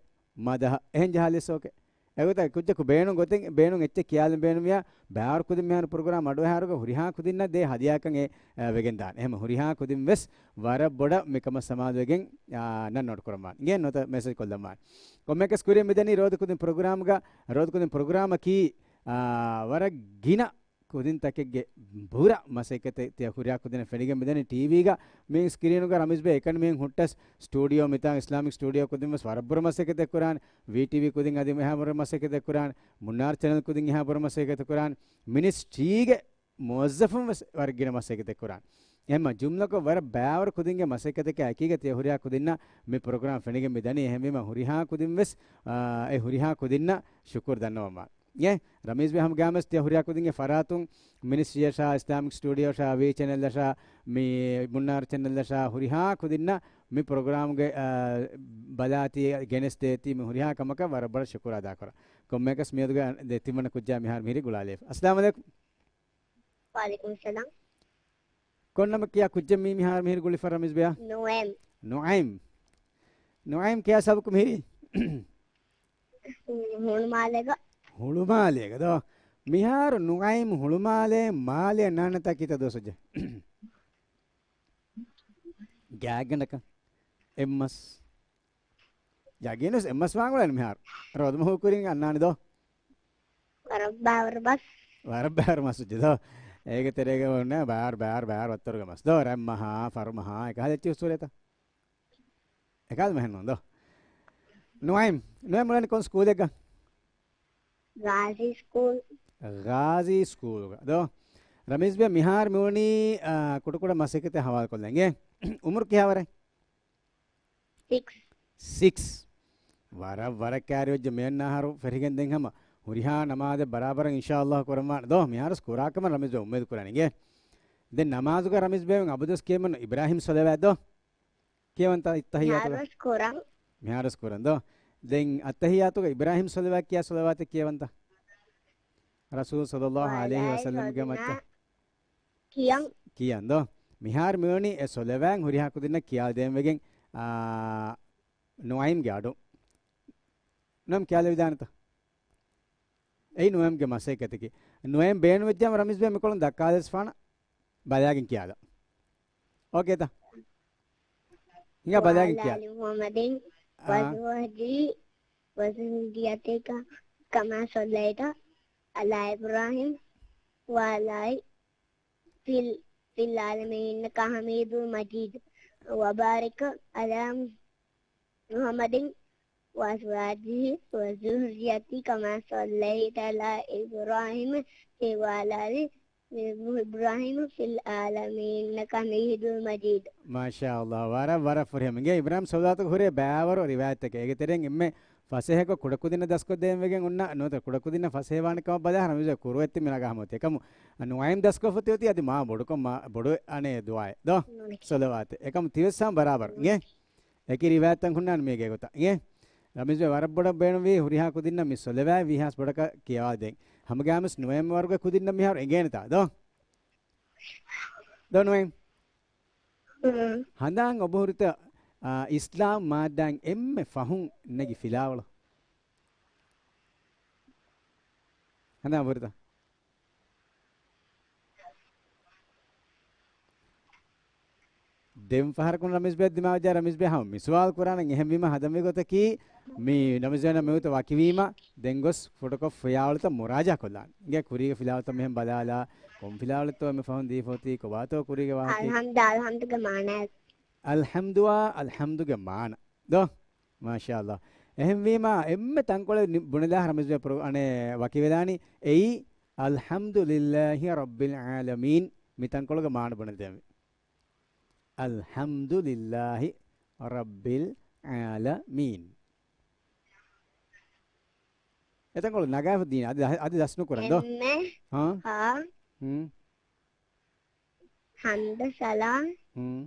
މަދަހަ އެހެން ޖަހާލިސް އޯކޭ. އެގޮތަށް ކުއްޖަކު ބޭނުން ގޮތެއް، ބޭނުން އެއްޗެއް ކިޔާލަން ބޭނުންވިޔާ، ބާރު ކުދިން މިހާރު ޕްރޮގްރާމް އަޑުއެހާރުގަ ހުރިހާ ކުދިންނަށް ދޭ ހަދިޔާކަން އެ، އެ، ވެގެން ދާނެ. އެހެން ހުރިހާ ކުދިން ވެސް ވަރަށް ބޮޑަށް މި ކަމަށް ސަމާލުވެގެން، އާ، ނަން ނޯޓް ކުރަންވާނެ. އިނގޭ ނުވަތަ މެސެޖް ކޮށްލަންވާނެ. ކޮންމެއަކަސް ކުރިއަށް މިދަނީ ރޯދަ ކުދިން ޕްރޮގްރާމްގަ، ރޯދަ ކުދިން ޕްރޮގްރާމަކީ، އާ، ވަރަށް ގިނަ ކުދިންތަކެއްގެ ބުރަ މަސައްކަތެއް ތިޔަ ހުރިހާ ކުދިންނަށް ފެނިގެން މިދަނީ. ޓީވީގަ މި ސްކްރީނުގަ ރަމީޒް ބޭ އެކަނި މީހުން ހުއްޓަސް ސްޓޫޑިއޯ މިތާނގަ އިސްލާމިކް ސްޓޫޑިއޯ ކުދިން ވެސް ވަރަށް ބުރަ މަސައްކަތެއް ކުރާނެ. ވީޓީވީ ކުދިން އަދި އެހާ ބުރަ މަސައްކަތެއް ކުރާނެ. މުންނާރު ޗެނަލް ކުދިން އެހާ ބުރަ މަސައްކަތެއް ކުރާނެ. މިނިސްޓްރީގެ މުވައްޒަފުން ވެސް ވަރަށް ގިނަ މަސައްކަތެއް ކުރާނެ. އެހެންމަ ޖުމްލަކޮށް ވަރަށް ބައިވަރު ކުދިންގެ މަސައްކަތަކާ އެކީގަ ތިޔަ ހުރިހާ ކުދިންނަށް މި ޕްރޮގްރާމް ފެނިގެން މި ދަނީ. އެހެންވީމަ ހުރިހާ ކުދިން ވެސް، އާ، އެ ހުރިހާ ކުދިންނަށް ޝުކުރު ދަންނަވަމާ. އެ ރަމީޒް ބޭ ހަމަ ގާމެސް ތިޔަ ހުރިހާ ކުދިންގެ ފަރާތުން މިނިސްޓްރީއަށާ، އިސްލާމިކް ސްޓޫޑިއޯއަށާ، ވީ ޗެނަލްއަށާ، މި މުންނާރު ޗެނަލްއަށާ ހުރިހާ ކުދިންނަށް މި ޕްރޮގްރާމްގެ، އާ، ބަލާތީ ގެނެސްދޭތީ މި ހުރިހާ ކަމަކަށް ވަރަށް ބޮޑަށް ޝުކުރު އަދާކުރަން. ކޮންމެއަކަސް މިއަދުގެ އަން-، ދެ ތިންވަނަ ކުއްޖާ މިހާރު މިހިރީ ގުޅާލައިފަ. އައްސަލާމު ޢަލައިކުމް. ވަޢަލައިކުމުއްސަލާމް. ކޮން ނަމަކީ އާ ކުއްޖެއް މީ މިހާރު މިހިރީ ގުޅިފަ ރަމީޒް ބޭއާ؟ ނުޢައިމް. ނުޢައިމް. ނުޢައިމް ކިޔާ ސަބަބަކު މިހިރީ؟ ހުޅުމާލޭގަ. ހުޅުމާލޭގަ ދޯ؟ މިހާރު ނުޢައިމް ހުޅުމާލޭ، މާލޭ ނާންނަތާ ކިތައް ދުވަސް ވެއްޖެ؟ ގާތްގަނޑަކަށް. އެއްމަސް. ޔަގީނުސް އެއްމަސް ވާން އުޅެން މިހާރު. ރޯދަމަހު ކުރިން އަންނާނެ ދޯ؟ ވަރަށް ބާރު މަސް. ވަރަށް ބާރު މަސް ވެއްޖެ ދޯ؟ އޭގެ ތެރޭގަ އޮންނަ ބާރު، ބާރު، ބާރު ވައްތަރުގެ މަސް ދޯ؟ ރަތްމަހާ، ފަރުމަހާ، އެކަހަލަ އެއްޗިހި އުސޫލޭތަ؟ އެކަހަލަ މެހެން ނޫން ދޯ؟ ނުޢައިމް، ނުޢައިމް އުޅެނީ ކޮން ސްކޫލެއްގަ؟ ޣާޒީ ސްކޫލް. ޣާޒީ ސްކޫލްގަ ދޯ؟ ރަމީޒް ބޭ މިހާރު މިވަނީ، އާ، ކުޑަކުޑަ މަސައްކަތެއް ހަވާލުކޮށްލަން އިނގޭ. އުމުރު ކިހާވަރެއް؟ ސިކްސް. ސިކްސް. ވަރަށް، ވަރަށް ކައިރިވެއްޖެ މިއަންނަ އަހަރު ފެށިގެން ދެން ހަމަ ހުރިހާ ނަމާދެއް ބަރާބަރަށް އިންޝާﷲ ކުރަންވާނެ ދޯ؟ މިހާރު ކުރާކަމަށް ރަމީޒް ބޭ އުއްމީދު ކުރަން އިނގޭ. ދެން ނަމާދުގަ ރަމީޒް ބޭ އަބަދުވެސް ކިޔަމަން އިބްރާހީމް ޞަލަވާތް ދޯ؟ ކިޔަވަންތަ އައްތަޙިއްޔާތުގަ؟ މިހާރުވެސް ކުރަން. މިހާރުވެސް ކުރަން ދޯ؟ ދެން އައްތަޙިއްޔާތުގަ އިބްރާހީމް ޞަލަވާތް ކިޔާ ޞަލަވާތެއް ކިޔަވަންތަ؟ ރަސޫލު ޞައްލައްލާހު ޢަލައިހި ވަސައްލަމްގެ މައްޗަށް. ކިޔަން. ކިޔަން ދޯ؟ މިހާރު މިވަނީ އެ ޞަލަވާތް ހުރިހާ ކުދިންނަށް ކިޔާދޭން ވެގެން، އާ، ނުޢައިމްގެ އަޑު. ނުޢައިމް ކިޔާލެވިދާނެތަ؟ އެއީ ނުޢައިމްގެ މަސައްކަތަކީ. ނުޢައިމް ބޭނުންވެއްޖާމަ ރަމީޒް ބޭ މިކޮޅުން ދައްކާލަސްފާނަ ބަލާގެން ކިޔާލަ. އޯކޭތަ؟ ހިނގާ ބަލާގެން ކިޔާލަ. އާ. وعلى آل محمد وأزواجه وذريته كما صليت على إبراهيم وعلى في ال-، في العالمين إنك حميد مجيد. وبارك على محمد وأزواجه وذريته كما صليت على إبراهيم وعلى آل إبراهيم في العالمين إنك حميد مجيد. މާޝާﷲ، ވަރަށް، ވަރަށް ފުރިހަމަ. އިނގޭ އިބްރާހީމް ޞަލަވާތުގެ ހުރޭ ބައިވަރު ރިވާޔަތްތަކެއް. އޭގެ ތެރެއިން އެންމެ ފަސޭހަކޮށް ކުޑަކުދިންނަށް ދަސްކޮށްދޭން ވެގެން އޮންނަ ނުވަތަ ކުޑަކުދިންނަށް ފަސޭހަވާނެ ކަމަށް ބަލާ ރަމީޒް ބޭ ކުރުވައްތި މި ނަގާ ހަމަ އޮތީ. އެކަމު ނުޢައިމް ދަސްކޮށްފަ ތިއޮތީ އަދި މާ ބޮޑުކޮށް މާ ބޮޑު އަނެއް ދުޢާއެއް ދޯ؟ ނޫނޭ. ޞަލަވާތެއް. އެކަމު ތިވެސް ހަމަ ބަރާބަރު. އިނގޭ؟ އެކި ރިވާޔަތްތައް ހުންނާނެ މީގެ ގޮތަށް. އިނގޭ؟ ރަމީޒް ބޭ ވަރަށް ބޮޑަށް ބޭނުންވީ ހުރިހާ ކުދިންނަށް މި ޞަލަވާތް ވީހާސް ބޮޑަކަށް ކިޔަވާދޭން. ހަމަގާމިސް ނުޢައިމް ވަރުގެ ކުދިންނަށް މިހާރު އެނގޭނެތާ ދޯ؟ ދޯ ނުޢައިމް؟ ހުން. ހަނދާން އޮބު ހުރިތަ، އާ، އިސްލާމް މާއްދާއިން އެންމެ ފަހުން ނެގި ފިލާވަޅު؟ ހަނދާން އޮބު ހުރިތަ؟ ދެން ފަހަރަކުން ރަމީޒް ބޭ ދިމާވެއްޖާ ރަމީޒް ބޭ ހަމަ މި ސުވާލު ކުރާނަން. އެހެންވީމަ ހަނދާންވި ގޮތަކީ މި ރަމީޒް ބޭ ނަމް މިވަގުތު ވަކިވީމަ ދެން ގޮސް ފޮޓޯކޮޕް ފިލާވަޅުތައް މުރާޖާ ކޮށްލާން. އިނގޭ ކުރީގެ ފިލާވަޅުތައް މިހެން ބަލާލާ ކޮން ފިލާވަޅެއްތޯ އެންމެ ފަހުން ދީފަ އޮތީ ކޮބާތޯ ކުރީގެ ވާހަކަ. އަލްޙަމްދު، އަލްޙަމްދުގެ މާނައަކީ. އަލްޙަމްދުއާ އަލްޙަމްދުގެ މާނަ. ދޯ؟ މާޝާﷲ. އެހެންވީމާ، އެންމެ ތަންކޮޅެއް ނި-، ބުނެލާ ރަމީޒް ބޭ ޕްރޮ-، އަނެއް ވަކިވެލާނީ. އެއީ، އަލްޙަމްދުލިއްލާހި ރައްބިލް ޢާލަމީން. މި ތަންކޮޅުގެ މާނަ ބުނެދެންވީ. އަލްޙަމްދުލިއްލާހި ރައްބިލް ޢާލަމީން. އެތަންކޮޅު ނަގާފަ ދީން. އަދި، އަދި ދަސްނުކުރަން ދޯ؟ އެންމެ ހާ؟ ހާ؟ ހުން. ހަމްދު ސަލާ. ހުން.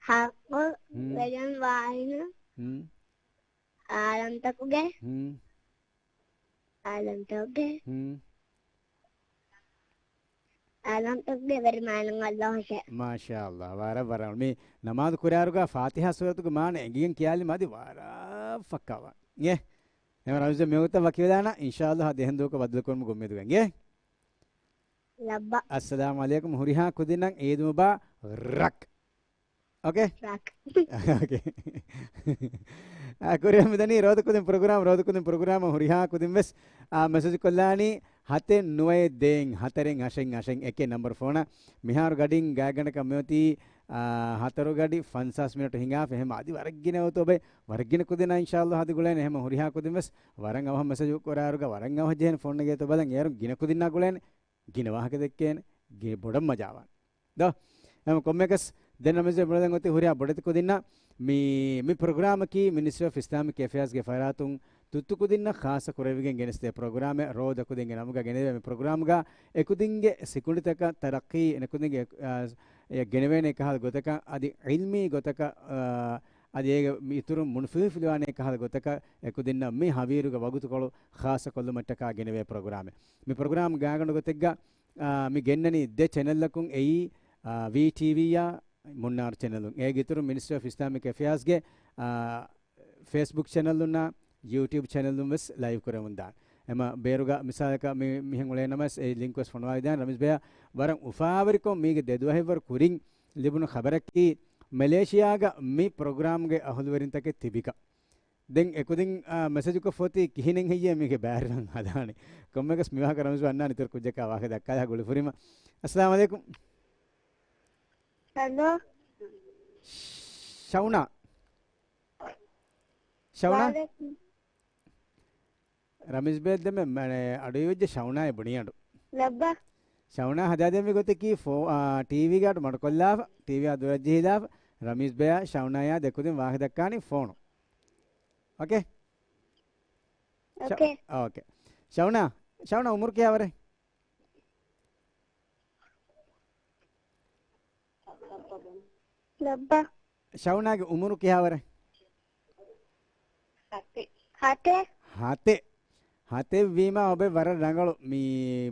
ޙައްޤު ހުން. ވެގެން ވާއިނު. ހުން. އާލަމްތަކުގެ. ހުން. އާލަމްތަކުގެ. ހުން. އާލަމްތަކުގެ ވެރި މާނަ އައްލާހުއަށޭ. މާޝާﷲ. ވަރަށް، ވަރަށް. މި ނަމާދު ކުރާއިރުގަ ފާތިޙާ ސޫރަތުގެ މާނަ އެނގިގެން ކިޔާލީމަ އަދި ވަރަށް ފައްކާވާނެ. އިނގޭ؟ އެހެން ރަމީޒް ބެ މިވަގުތަށް ވަކިވެލާނަން. އިންޝާﷲ އަދި އެހެން ދުވަހަކަށް ބައްދަލުކުރުމުގެ އުއްމީދުގައި. އިނގޭ؟ ލައްބަ. އައްސަލާމު ޢަލައިކުމް. ހުރިހާ ކުދިންނަށް ޢީދު މުބާރަކް. އޯކޭ؟ ރަކް. އޯކޭ. އާ، ކުރިއަށް މިދަނީ ރޯދަ ކުދިން ޕްރޮގްރާމް، ރޯދަ ކުދިން ޕްރޮގްރާމަށް ހުރިހާ ކުދިން ވެސް، އާ، މެސެޖް ކޮށްލާނީ ހަތެއް ނުވައެއް ދޭއް ހަތަރެއް އަށެއް އަށެއް އެކެއް ނަމްބަރު ފޯނަށް. މިހާރު ގަޑިން ގާތްގަނޑަކަށް މިއޮތީ، އާ، ހަތަރު ގަޑި ފަންސާސް މިނެޓު ހިނގާފަ. އެހެން އަދި ވަރަށް ގިނަ އޮތޯ ބައި، ވަރަށް ގިނަ ކުދިންނަށް އިންޝާﷲ އަދި ގުޅޭނެ. އެހެން ހުރިހާ ކުދިން ވެސް ވަރަށް އަވަހަށް މެސެޖް ކުރާއިރުގަ ވަރަށް އަވަހަށް ޖެހޭނެ ފޯން ނެގޭތޯ ބަލަން. އޭރުން ގިނަ ކުދިންނާ ގުޅޭނެ. ގިނަ ވާހަކަ ދެއްކޭނެ، ގި-، ބޮޑަށް މަޖާވާނެ. ދޯ؟ އެހެން ކޮންމެއަކަސް ދެން ރަމީޒް ބެ މިއުޅެން އޮތީ ހުރިހާ ބޮޑެތި ކުދިންނަށް. މި، މި ޕްރޮގްރާމަކީ މިނިސްޓްރީ އޮފް އިސްލާމިކް އެފެއާޒްގެ ފަރާތުން ތުއްތު ކުދިންނަށް ޚާއްޞަ ކުރެވިގެން ގެނެސްދޭ ޕްރޮގްރާމެއް. ރޯދަ ކުދިންގެ ނަމުގަ ގެނެވޭ މި ޕްރޮގްރާމްގަ އެކުދިންގެ ސިކުނޑިތަކަށް ތަރައްޤީ، އެކުދިންގެ، އާ، އެ ގެނެވޭނެ ކަހަލަ ގޮތަކަށް އަދި ޢިލްމީ ގޮތަކަށް، އާ، އަދި އޭގެ މި އިތުރުން މުނުފުހިފިލުވާނެ ކަހަލަ ގޮތަކަށް އެކުދިންނަށް މި ހަވީރުގެ ވަގުތުކޮޅު ޚާއްޞަ ކޮށްލުމަށްޓަކާ ގެނެވޭ ޕްރޮގްރާމެއް. މި ޕްރޮގްރާމް ގާތްގަނޑު ގޮތެއްގަ އާ، މި ގެންނަނީ ދެ ޗެނަލްއަކުން އެއީ، އާ، ވީޓީވީއާ މުންނާރު ޗެނަލުން. އޭގެ އިތުރުން މިނިސްޓްރީ އޮފް އިސްލާމިކް އެފެއާޒްގެ، އާ، ފޭސްބުކް ޗެނަލުންނާ ޔޫޓިއުބް ޗެނަލުން ވެސް ލައިވް ކުރެވުން ދާނެ. އެމަ ބޭރުގަ މިސާލަކަށް މި، މިހެން އުޅޭނަމަވެސް އެ ލިންކް ވެސް ފޮނުވާލިދާނެ. ރަމީޒް ބެޔާ ވަރަށް އުފާވެރިކޮށް މީގެ ދެ ދުވަހެއްވަރު ކުރިން ލިބުނު ޚަބަރަކީ މެލޭޝިޔާގަ މި ޕްރޮގްރާމްގެ އަހުލުވެރިންތަކެއް ތިބިކަން. ދެން އެކުދިން، އާ، މެސެޖުކޮށްފަ އޮތީ ކިހިނެއް ހެއްޔޭ މީގެ ބައިވެރިކަން ހަދާނީ. ކޮންމެއަކަސް މިވާހަކަ ރަމީޒް އަންނާނެ އިތުރު ކުއްޖަކާ ވާހަކަ ދައްކާލާ ގުޅިފުރީމަ. އައްސަލާމު ޢަލައިކުމް. ހެލޯ. ޝައުނާ. ޝައުނާ. ވަޢަލައިކުމް. ރަމީޒް ބޭ ދެމެ މަނެ އަޑު އިވެއްޖެ ޝައުނާއޭ ބުނި އަޑު. ލައްބަ. ޝައުނާ ހަދާދެއްވި ގޮތަކީ ފޯ-، އާ، ޓީވީގެ އަޑު މަޑުކޮށްލާފަ، ޓީވީއާ ދުރަށް ޖެހިލާފަ، ރަމީޒް ބެޔާ ޝައުނާޔާ ދެކުދިން ވާހަކަ ދައްކާނީ ފޯނު. އޯކޭ؟ ޝަ-، އޯކޭ. އޯކޭ. ޝައުނާ، ޝައުނާ އުމުރު ކިހާވަރެއް؟ ލައްބަ. ޝައުނާގެ އުމުރު ކިހާވަރެއް؟ ހަތެއް. ހަތެއް. ހަތެއް. ހަތެއް ވީމާ އޮބެ ވަރަށް ރަނގަޅު މި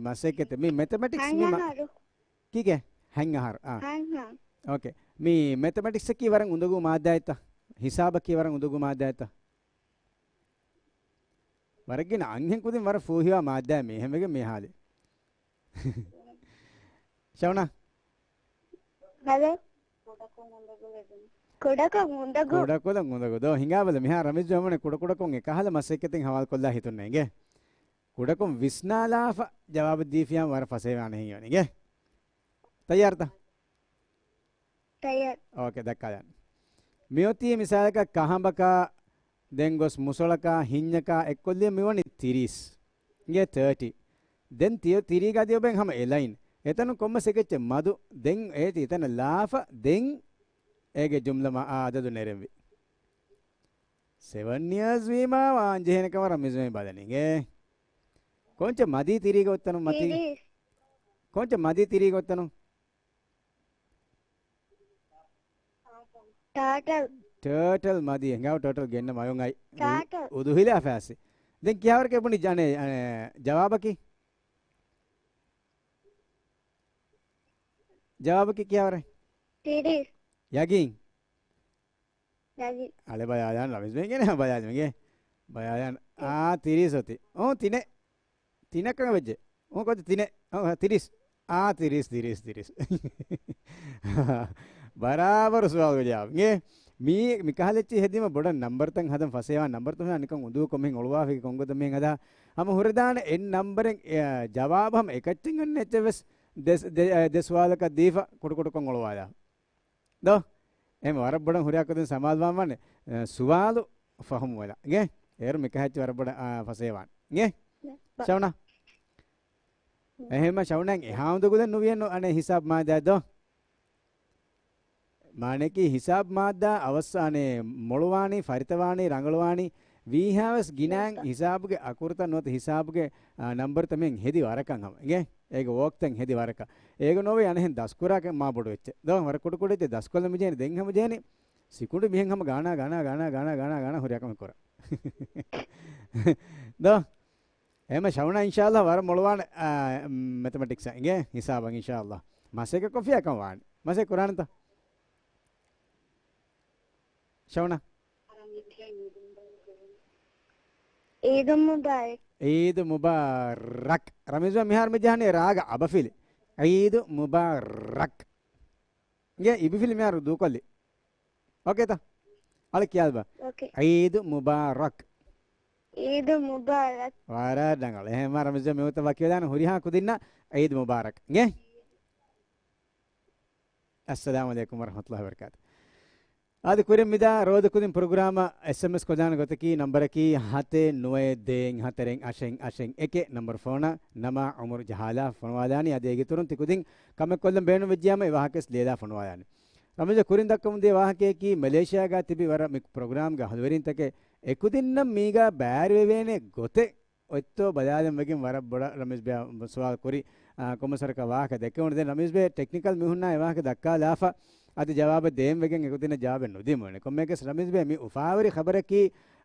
މަސައްކަތެއް. މި މެތަމެޓިކްސް މި މަ-، ހަތް އަހަރު. ކީކޭ؟ ހަތް އަހަރު. އާ. ހަތް އަހަރު. އޯކޭ. މި މެތަމެޓިކްސް އަކީ ވަރަށް އުނދަގޫ މާއްދާއެއްތަ؟ ހިސާބަކީ ވަރަށް އުނދަގޫ މާއްދާއެއްތަ؟ ވަރަށް ގިނަ އަންހެން ކުދިން ވަރަށް ފޫހިވާ މާއްދާއެއް މީ ހެމެގެ މި ހާލި. ޝައުނާ؟ ހަލޯ؟ ކުޑަކޮށް އުނދަގޫ. ކުޑަކޮށް އުނދަގޫ. ދޯ ހިނގާބަލަ މިހާ ރަމީޒް ޖަމުނެ ކުޑަކުޑަކޮށް އެކަހަލަ މަސައްކަތެއް ހަވާލު ކޮށްލާ ހިތުން ނޭނގެ. ކުޑަކޮށް ވިސްނާލާފަ ޖަވާބު ދީފިޔާ ވަރަށް ފަސޭވާނެ ހިޔޯނިގެ. ތައްޔާރުތަ؟ ތައްޔާރު. އޯކޭ، ދައްކާލަން. މިއޮތީ މިސާލަކަށް ކަހަނބަކާ، ދެން ގޮސް މުސޮޅަކާ، ހިންޏަކާ އެއްކޮށްލިޔަ މިވަނީ ތިރީސް. އިނގޭ ތާޓީ. ދެން ތިޔަ-، ތިރީގަ އަދި އޮބެން ހަމަ އެ ލައިން. އެތަނުން ކޮންމެސް އެކެއްޗެއް މަދު، ދެން އޭތި އެތަނަށް ލާފަ، ދެން އޭގެ ޖުމްލަ މަ-، އާ އަދަދު ނެރެންވި. ސެވަން އިޔާސް ވީމާ ވާން ޖެހޭނެ ކަމަށް ރަމީޒް މައި ބަލަނީ. އިނގޭ. ކޮންޗެއް މަދީ ތިރީގަ އޮތްތަނުން މަތީ؟ ތިރީސް. ކޮންޗެއް މަދީ ތިރީގަ އޮތްތަނުން؟ ޓާޓަލް. ޓާޓަލް މަދީ. ހިނގާ ޓާޓަލް ގެންނަ މަޔުން އައި. ޓާޓަލް. އުދު ހިލާފާސި. ދެން ކިހާވަރަކަށް ބުނި ޖަނޭ، އަނެ، ޖަވާބަކީ؟ ޖަވާބަކީ ކިހާވަރެއް؟ ތިރީސް. ޔަގީން؟ ޔަގީން. އަޅެ ބަޔާލާން ރަމީޒް ބެ އިނގޭނެ ބަޔާލި މިގޭ. ބަޔާލާން. އާ، ތިރީސް އޮތީ. އޯ، ތިނެއް. ތިނަކަށް ވެއްޖެ. އޯ، ކޮތަ ތިނެއް. އޯ، ތިރީސް. އާ، ތިރީސް، ތިރީސް، ތިރީސް. ބަރާބަރު ސުވާލުގެ ޖަވާބު. އިނގޭ؟ މީ، މިކަހަލަ އެއްޗެއް ހެދީމަ ބޮޑަށް ނަންބަރުތައް ހަދަން ފަސޭވާ ނަންބަރުތައް ހަދާ ނިކަން އުނދޫކޮށް މިހެން އޮޅުވާފައި ކޮންގޮތަށް މިހެން ހަދާ. ހަމަ ހުރެދާނެ އެއް ނަންބަރެއް، އެ، ޖަވާބު ހަމަ އެކައްޗެއް އަންނަ އެއްޗެއް ވެސް ދެ، ދެ، ދެ ސުވާލަކަށް ދީފަ ކުޑަކުޑަކޮށް އޮޅުވާލާ. ދޯ؟ އެހެން ވަރަށް ބޮޑަށް ހުރިހާ ކުދިން ސަމާލުވާން ވާނެ، އަ، ސުވާލު ފަހުމުވެލާ. އިނގޭ؟ އޭރު މިކަހައްޗި ވަރަށް ބޮޑަށް، އާ، ފަސޭވާން. އިނގޭ؟ ޝައުނާ؟ އެހެންމަ ޝައުނާ އެހާ އުނދަގުލެއް ނުވިޔެއްނު އަނެއް ހިސާބް މާއްދާ ދޯ؟ މާނައަކީ ހިސާބް މާއްދާ އަވަސް އަނެއް މޮޅުވާނީ، ފަރިތަވާނީ، ރަނގަޅުވާނީ، ވީހާވެސް ގިނައިން ހިސާބުގެ އަކުރުތައް ނުވަތަ ހިސާބުގެ، އާ، ނަންބަރުތައް މިހެން ހެދި ވަރަކަށް ހަމަ. އިނގޭ؟ އޭގެ ވޯކްތައް ހެދި ވަރަކަށް. އޭގެ ނޯވޭ އަނެއްހެން ދަސްކުރާކަށް މާ ބޮޑު އެއްޗެއް. ދޯ ވަރަށް ކުޑަކުޑަ އެއްޗެއް ދަސްކޮށްލަން މިޖެހެނީ، ދެން ހަމަ ޖެހެނީ ސިކުނޑި މިހެން ހަމަ ގާނާ، ގާނާ، ގާނާ، ހުރިހާ ކަމެއް ކުރާ. ދޯ؟ އެހެންމަ ޝައުނާ އިންޝާﷲ ވަރަށް މޮޅުވާނެ، އާ، މެތަމެޓިކްސް އިނގޭ ހިސާބަށް އިންޝާﷲ. މަސައްކަތް ކޮށްފިއްޔާ ކަމަށް ވާނެ. މަސައްކަތް ކުރާނެތަ؟ ޝައުނާ. ޢީދު މުބާރަކް. ޢީދު މުބާރަކް. ރަމީޒް ބައްޕަ މިހާރު މި ޖަހަނީ ރާގަ އަބަފިލި. ޢީދު މުބާރަކް. އިނގޭ އިބިފިލި މިހާރު ދޫކޮށްލި. އޯކޭތަ؟ އަޅެ ކިޔާލަބަ. އޯކޭ. ޢީދު މުބާރަކް. ޢީދު މުބާރަކް. ވަރަށް ރަނގަޅު. އެހެންމަ ރަމީޒް ބައްޕަ މި ވަގުތަށް ވަކިވެދާނެ ހުރިހާ ކުދިންނަށް ޢީދު މުބާރަކް. އިނގޭ؟ އައްސަލާމު ޢަލައިކުމް ވަރަޙްމަތުﷲި ވަބަރަކާތު. އާދެ، ކުރިން މިދާ ރޯދަކުދިން ޕްރޮގްރާމަށް އެސްއެމްއެސް ކޮށްލާނެ ގޮތަކީ ނަންބަރަކީ ހަތެއް ނުވައެއް ދޭއް ހަތަރެއް އަށެއް އަށެއް އެކެއް ނަންބަރު ފޯނަށް ނަމާ އުމުރު ޖަހާލާ ފޮނުވާލާނީ. އަދި އޭގެ އިތުރުން ތިކުދިން ކަމެއް ކޮށްލަން ބޭނުން ވެއްޖިއްޔާމަ އެ ވާހަކަވެސް ލިޔެލާ ފޮނުވާލާނީ. ރަމީޒް ބައްޕަ ކުރިން ދައްކަމުން ދިޔަ ވާހަކަޔަކީ މެލޭޝިޔާގަ ތިބި ވަރަށް މި ޕްރޮގްރާމްގެ އަހުލުވެރިންތަކެއް އެކުދިންނަށް މީގަ ބައިވެވޭނެ ގޮތެއް އޮތްތޯ ބަލާލަން ވެގެން ވަރަށް ބޮޑަށް ރަމީޒް ބައްޕަ ސުވާލު ކުރި، އާ، ކޮންމެސް ވަރަކަށް ވާހަކަ ދެއްކެވުނު. ދެން ރަމީޒް ބައްޕަ ޓެކްނިކަލް މީހުންނާ އެ ވާހަކަ ދައްކާލާފަ އަދި ޖަވާބެއް ދޭން ވެގެން އެކުދިންނަށް ޖަވާބެއް ނުދިނުމުން. ކޮންމެއަކަސް ރަމީޒް ބައްޕަ މި އުފާވެރި ޚަބަރަކީ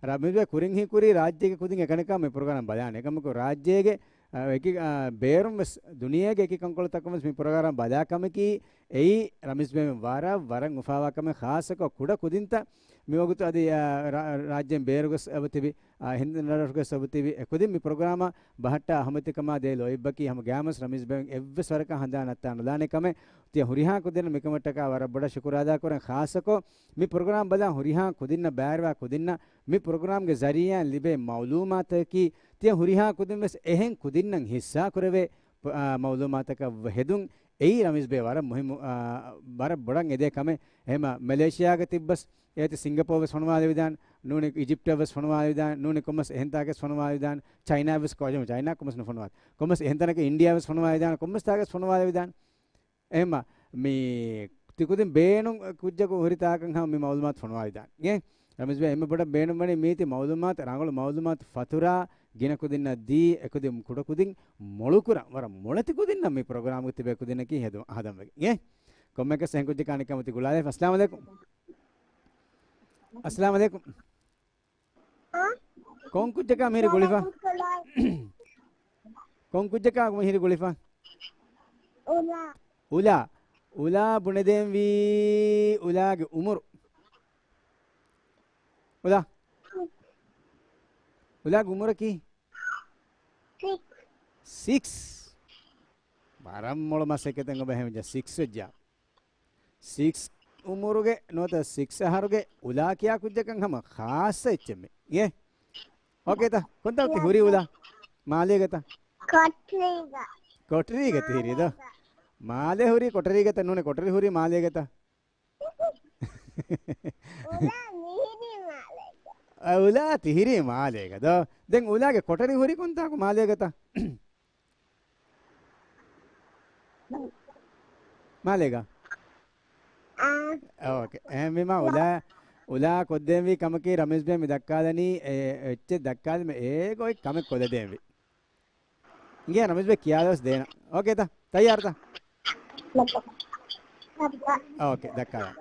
ރަމީޒް ބައްޕަ ކުރިން ހީކުރީ ރާއްޖޭގެ ކުދިން އެކަނިކާ މި ޕްރޮގްރާމް ބަލާނެ. އެކަމަކު ރާއްޖޭގެ، އާ، އެކި، އާ، ބޭރުން ވެސް ދުނިޔޭގެ އެކި ކަންކޮޅުތަކުން ވެސް މި ޕްރޮގްރާމް ބަލާ ކަމަކީ އެއީ ރަމީޒް ބައްޕަ ވަރަށް ވަރަށް އުފާވާ ކަމެއް. ޚާއްޞަކޮށް ކުޑަ ކުދިންތައް މިވަގުތު އަދި، އާ، ރާ-، ރާއްޖޭން ބޭރުގަސް އެބަތިބި އާ، ހިންދު ރަށުގެ ސަބުތިބި އެކުދިން މި ޕްރޮގްރާމަށް ބަހައްޓާ އަހައްމިއްޔަތުކަމާ ދޭ ލޯތްބަކީ ހަމަ ގައިމުވެސް ރަމީޒް ބައްޕަ އެއްވެސް ވަރަކަށް ހަނދާން ނައްތާ ނުލާނެ ކަމެއް. ތިޔަ ހުރިހާ ކުދިންނަށް މިކަމަށްޓަކާ ވަރަށް ބޮޑަށް ޝުކުރު އަދާކުރަން. ޚާއްޞަކޮށް މި ޕްރޮގްރާމް ބަލާ ހުރިހާ ކުދިންނަށް ބައިވެރިވާ ކުދިންނަށް މި ޕްރޮގްރާމްގެ ޒަރީއާއިން ލިބޭ މައުލޫމާތަކީ ތިޔަ ހުރިހާ ކުދިން ވެސް އެހެން ކުދިންނަށް ހިއްސާކުރެވޭ ޕް-، އާ، މައުލޫމާތަކަށް ހެދުން އެއީ ރަމީޒް ބައްޕަ ވަރަށް މުހިއްމު، އާ، ވަރަށް ބޮޑަށް އެދޭ ކަމެއް. އެހެމަ މެލޭޝިޔާގަ ތިއްބަސް އޭތި ސިންގަޕޯ ވެސް ފޮނުވާލެވިދާނެ، ނޫނީ އިޖިޕްޓަށް ވެސް ފޮނުވާލެވިދާނެ، ނޫނީ ކޮންމެސް އެހެންތާކެސް ފޮނުވާލެވިދާނެ، ޗައިނާ ވެސް ކޮ-، ޗައިނާ ކޮންމެސް ނުފޮނުވާ، ކޮންމެސް އެހެންތަނަކަށް އިންޑިޔާ ވެސް ފޮނުވާލެވިދާނެ، ކޮންމެސް ތާކެސް ފޮނުވާލެވިދާނެ. އެހެމަ މި ތިކުދިން ބޭނުން ކުއްޖަކު ހުރި ތާކަށް ހަމަ މި މައުލޫމާތު ފޮނުވާލެވިދާނެ. އޭ، ރަމީޒް ބައްޕަ އެންމެ ބޮޑަށް ބޭނުންވަނީ މީތި މައުލޫމާތު، ރަނގަޅު މައުލޫމާތު ފަތުރާ ގިނަ ކުދިންނަށް ދީ، އެކުދިން ކުޑަ ކުދިން މޮޅުކުރަން، ވަރަށް މޮޅެތި ކުދިންނަށް މި ޕްރޮގްރާމްގަ ތިބޭ ކުދިންނަކީ ހެދު-، ހަދަން ވެގެން. އޭ، ކޮންމެއަކަސް އެހެން ކުއްޖަކާ އަނެއްކާ މަތި ގުޅާލައިފަ. އައްސަލާމު ޢަލައިކުމް. އައްސަލާމު ޢަލައިކުމް. ކޮން ކުއްޖަކާ މިހިރީ ގުޅިފަ؟ ކޮން ކުއްޖަކާ މިހިރީ ގުޅިފަ؟ އުލާ. އުލާ. އުލާ ބުނެދޭންވީ އުލާގެ އުމުރު. އުލާ. އުލާގެ އުމުރަކީ؟ ސިކްސް. ސިކްސް. ވަރަށް މޮޅު މަސައްކަތެއް އޮބެ ހެމްޖަ ސިކްސް ވެއްޖާ. ސިކްސް އުމުރުގެ ނުވަތަ ސިކްސް އަހަރުގެ އުލާ ކިޔާ ކުއްޖަކަށް ހަމަ ޚާއްޞަ އެއްޗެއްމެ. އޭ؟ އޯކޭތަ؟ ކޮންތާ ތި ހުރީ އުލާ؟ މާލޭގަތަ؟ ކޮޓަރީގަ. ކޮޓަރީގަ ތި ހުރީ ދޯ؟ މާލޭ ހުރީ ކޮޓަރީގަތަ ނޫނޭ ކޮޓަރި ހުރީ މާލޭގަތަ؟ އުލާ މިހިރީ މާލޭގަ. އަ، އުލާ ތި ހިރީ މާލޭގަ ދޯ؟ ދެން އުލާގެ ކޮޓަރި ހުރީ ކޮންތާކު މާލޭގަތަ؟ މާލޭގަ؟ އާ. އޯކޭ. އެހެންވީމާ އުލާ، އުލާ ކޮށްދޭންވީ ކަމަކީ ރަމީޒް ބައްޕަ މި ދައްކާލަނީ އެ، އެއްޗެއް ދައްކާލަމެ އޭގޮތް ކަމެއް ކޮށްލަދޭންވީ. އިނގޭ ރަމީޒް ބައްޕަ ކިޔާލަވެސް ދޭނަ. އޯކޭތަ؟ ތައްޔާރުތަ؟ އޯކޭ، ދައްކާލަން.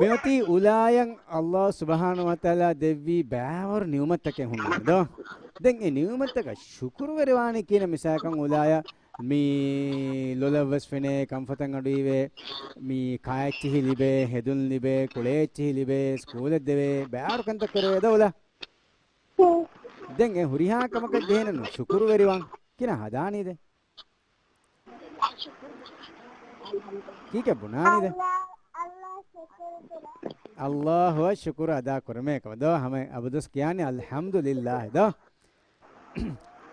މިއޮތީ އުލާޔަށް ﷲ ސުބްޙާނަހޫ ވަތަޢާލާ ދެއްވީ ބައިވަރު ނިޢުމަތްތަކެއް ހުންނާނެ ދޯ؟ ދެން އެ ނިޢުމަތްތަކަށް ޝުކުރުވެރިވާނީ ކިހިނެއް؟ މިސާލަކަށް އުލާޔަށް މި ލޮލަށްވެސް ފެނޭ، ކަންފަތަށް އަޑުއިވޭ، މި ކާއެއްޗިހި ލިބޭ، ހެދުން ލިބޭ، ކުޅޭ އެއްޗިހި ލިބޭ، ސްކޫލެއް ދެވޭ، ބައިވަރު ކަންތައް ކުރެވޭ ދޯ އުލާ؟ ދެން އެ ހުރިހާ ކަމަކަށް ޖެހޭނެ ޝުކުރުވެރިވާން ކިހިނެއް ހަދާނީ ދެން؟ ކީކޭ ބުނާނީ ދެން؟ ﷲ، ﷲ ޝުކުރު ކުރާ. ﷲ އަށް ޝުކުރު އަދާ ކުރަމޭ ކަމަށް ދޯ ހަމަ އަބަދުވެސް ކިޔާނީ އަލްޙަމްދުލިއްލާހި ދޯ؟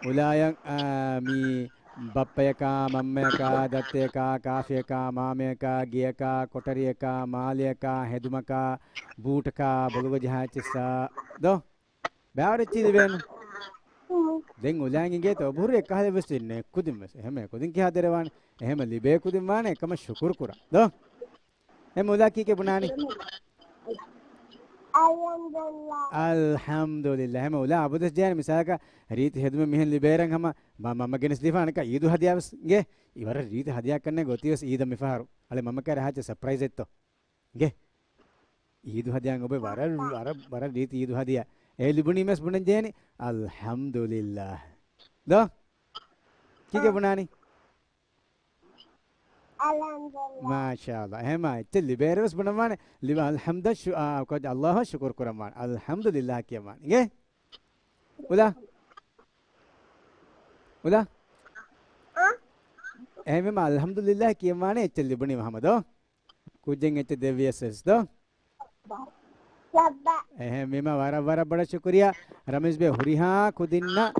އުލާޔަށް، އާ، މި ބައްޕަޔަކާ، މަންމަޔަކާ، ދައްތަޔަކާ، ކާފިޔަކާ، މާމަޔަކާ، ގެޔަކާ، ކޮޓަރިޔަކާ، މާލެޔަކާ، ހެދުމަކާ، ބޫޓަކާ، ބޮލުގަ ޖަހާ އެއްޗިއްސާ ދޯ؟ ބައިވަރު އެއްޗިހި ލިބޭނު. ދެން އުލާއަށް އިނގޭތަ އެބަހުރި އެއްކަހަލަ ވެސް ދެން އެކުދިން ވެސް. އެހެމަ އެކުދިން ކިހާ ދެރަވާނެ؟ އެހެމަ ލިބޭ ކުދިން ވާނެ އެކަމަށް ޝުކުރު ކުރާ. ދޯ؟ އެ އުލާ ކީކޭ ބުނާނީ؟ އަލްޙަމްދުލިއްލާހް. އަލްޙަމްދުލިއްލާހް. އެހެމަ އުލާ އަބަދުވެސް ޖެހޭނެ މިސާލަކަށް ރީތި ހެދުމެއް މިހެން ލިބޭއިރަށް ހަމަ މަ-، މަންމަ ގެނެސްދީފާ އަނެއްކާ އީދު ހަދިޔާ ވެސް އިނގޭ. އިވަރަށް ރީތި ހަދިޔާ ކަންނޭނގެ އޮތީ ވެސް އީދަށް މިފަހަރު. އަޅެ މަންމަ ކައިރި އަހާއްޗަ ސަޕްރައިޒެއްތޯ؟ އިނގޭ. އީދު ހަދިޔާ އޮބެ ވަރަށް، ވަރަށް، ވަރަށް ރީތި އީދު ހަދިޔާ. އެ ލިބުނީމަސް ބުނަން ޖެހޭނީ އަލްޙަމްދުލިއްލާހް. ދޯ؟ ކީކޭ ބުނާނީ؟ އަލްޙަމްދުލިއްލާހް. މާޝާﷲ. އެހެމަ އެއްޗެއް ލިބޭއިރު ވެސް ބުނަންވާނެ. ލިބ-، އަލްޙަމްދަށް ޝު-، އާ، ކޮ-، ﷲ އަށް ޝުކުރު ކުރަންވާނެ. އަލްޙަމްދުލިއްލާހް ކިޔަންވާނެ. އިނގޭ؟ އުލާ؟ އުލާ؟ އެހެންވީމަ، އަލްޙަމްދުލިއްލާހް ކިޔަންވާނެ އެއްޗެއް ލިބުނީމަ ހަމަ ދޯ. ކުއްޖެއް އެއްޗެއް ދެއްވިޔަސް ވެސް ދޯ. އެހެންވީމަ، ވަރަށް ވަރަށް ބޮޑަށް ޝުކުރިއްޔާ. ރަމީޒް ބޭ ހުރިހާ ކުދިންނަށް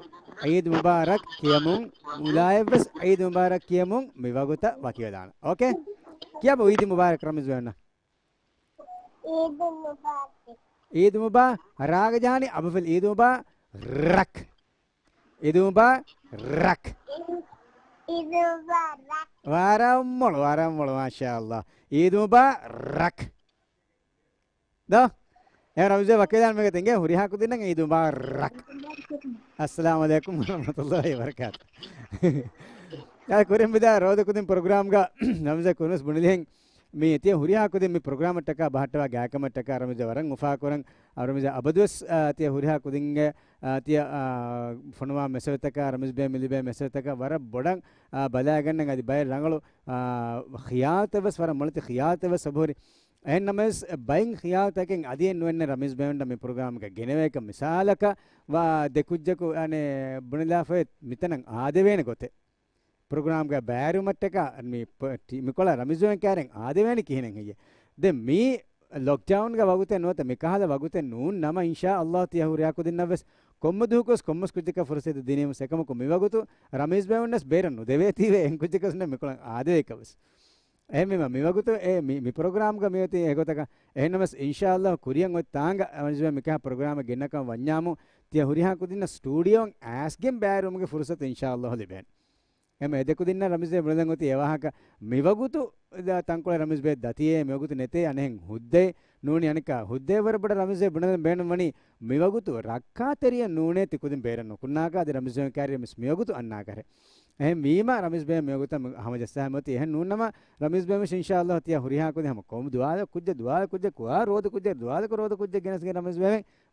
ޢީދު މުބާރަކް ކިޔަމުން، އުލާއަށް ވެސް ޢީދު މުބާރަކް ކިޔަމުން މި ވަގުތަށް ވަކިވެލާނަން. އޯކޭ؟ ކިޔާބަ ޢީދު މުބާރަކް ރަމީޒް ބޭ އަންނަ. ޢީދު މުބާރަކް. ޢީދު މުބާ، ރާގަ ޖާނި އަބަފެލި ޢީދު މުބާރަކް. ޢީދު މުބާރަކް. ޢީދު، ޢީދު މުބާރަކް. ވަރަށް މޮޅު، ވަރަށް މޮޅު، މާޝާﷲ. ޢީދު މުބާރަކް. ދޯ؟ އެ ރަމީޒް ބޭ ވަކިވެލާނަން މިގޮތަށް އިނގޭ ހުރިހާ ކުދިންނަށް ޢީދު މުބާރަކް. އައްސަލާމު ޢަލައިކުމް ވަރަޙްމަތުﷲ ވަބަރަކާތު. އާ، ކުރިން ވިދާ ރޯދަ ކުދިން ޕްރޮގްރާމްގަ ރަމީޒް ބޭ ކުރިންވެސް ބުނެލިހެން މި ތިޔަ ހުރިހާ ކުދިން މި ޕްރޮގްރާމަށްޓަކާ ބަހައްޓަވާ ގާތްކަމަށްޓަކާ ރަމީޒް ބޭ ވަރަށް އުފާކުރަން. އަ، ރަމީޒް ބޭ އަބަދުވެސް، އާ، ތިޔަ ހުރިހާ ކުދިންގެ، އާ، ތިޔަ، އާ، ފޮނުވާ މެސެޖްތަކާ، ރަމީޒް ބޭ މި ލިބޭ މެސެޖްތަކާ ވަރަށް ބޮޑަށް، އާ، ބަލާގަންނަން އަދި ބައެއް ރަނގަޅު، އާ، ޚިޔާލްތައް ވެސް ވަރަށް މޮޅެތި ޚިޔާލްތައް ވެސް އަބަހުރި. އެހެންނަމަވެސް ބައެއް ޚިޔާލްތަކެއް އަދިއެއް ނުވެންނެ ރަމީޒް ބޭ އަންނަ މި ޕްރޮގްރާމްގަ ގެނެވޭކަށް މިސާލަކަށް ވާ ދެ ކުއްޖަކު އަނެއް ބުނެލާފައި މިތަނަށް އާދެވޭނެ ގޮތެއް. ޕްރޮގްރާމްގަ ބައިވެރިވުމަށްޓަކާ މި ޕ-، ޓީ-، މިކޮޅަށް ރަމީޒް ބޭ ކައިރިން އާދެވޭނެ ކިހިނެއް ހެއްޔޭ؟ ދެން މީ ލޮކްޑައުންގެ ވަގުތެއް ނުވަތަ މިކަހަލަ ވަގުތެއް ނޫން ނަމަ، އިންޝާﷲ ތިޔަ ހުރިހާ ކުދިންނަށްވެސް ކޮންމެ ދުވަހަކުވެސް ކޮންމެސް ކުއްޖަކަށް ފުރުސަތު ދިނީމަސް އެކަމަކު މިވަގުތު ރަމީޒް ބޭ އަންނަސް ބޭރަށް ނުދެވޭތީވެ އެހެން ކުއްޖަކަށް މިކޮޅަށް އާދެވޭކަށްވެސް. އެހެންވީމަ މިވަގުތު އެ މި، މި ޕްރޮގްރާމްގަ މިއޮތީ އެގޮތަކަށް. އެހެންނަމަވެސް އިންޝާﷲ ކުރިއަށް އޮތް ތާނގަ ރަމީޒް ބޭ މިކަހަލަ ޕްރޮގްރާމެއް ގެންނަކަމަށް ވަންޏާމު ތިޔަ ހުރިހާ ކުދިންނަށް ސްޓޫޑިއޯއަށް އައިސްގެން ބައިވެރިވުމުގެ ފުރުސަތު އިންޝާﷲ ލިބޭނެ. އެމަ އެ ދެ ކުދިންނަށް ރަމީޒް ބޭ ބުނެލަން އޮތީ އެވާހަކަ މިވަގުތު ތަންކޮޅެއް ރަމީޒް ބޭ ދަތިއޭ، މިވަގުތު ނެތޭ، އަނެއް ހުއްދައެއް ނޫނީ. އަނެއްކާ ހުއްދައެއް ވަރަށް ބޮޑަށް ރަމީޒް ބޭ ބުނެލަން ބޭނުންވަނީ މިވަގުތު ރައްކާތެރިއެއް ނޫނޭ ތި ކުދިން ބޭރަށް ނުކުންނާކަށް އަދި ރަމީޒް ބޭ ކައިރިއަށް މިސް މިވަގުތު އަންނާކަށެއް. އެހެން ވީމަ ރަމީޒް ބޭ މިވަގުތަށް ހަމަޖައްސާ މިއޮތީ. އެހެން ނޫންނަމަ ރަމީޒް ބޭ މިސް އިންޝާﷲ ތިޔަ ހުރިހާ ކުދިން ހަމަ ކޮންމެ ދުވާލަކު ކުއްޖެއް، ދުވާލަކު ކުއްޖެއް، ކުއާ ރޯދަ ކުއްޖެއް، ދުވާލަކު ރޯދަ ކުއްޖެއް ގެނެސްގެން ރަމީޒް ބޭ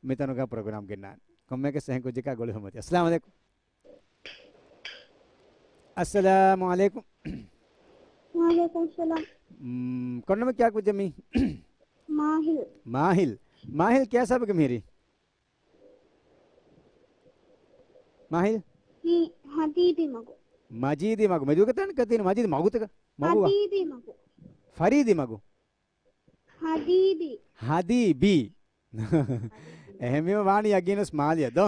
މިތަނުގަ ޕްރޮގްރާމް ގެންނާނެ. ކޮންމެއަކަސް އެހެން ކުއްޖަކާ ގުޅި ހަމަޖެ. އައްސަލާމު ޢަލައިކުމް. އައްސަލާމު ޢަލައިކުމް. ވަޢަލައިކުމް ސަލާމް. މް، ކޮންނަމެއް ކިޔާ ކުއްޖެއް މީ؟ މާހިލް. މާހިލް. މާހިލް ކިޔާ ސަބަކަށް މިހިރީ؟ މާހިލް؟ މީ ހަދީބީ މަގު. މަޖީދީ މަގު. މެދުގަ ތަން ކަތީން މަޖީދީ މަގުތަކަ؟ މަގު ވާ. ހަދީބީ މަގު. ފަރީދީ މަގު. ހަދީބީ. ހަދީބީ. އެހެންވީމަ ވާނީ ޔަގީނުސް މާލިޔަށް ދޯ؟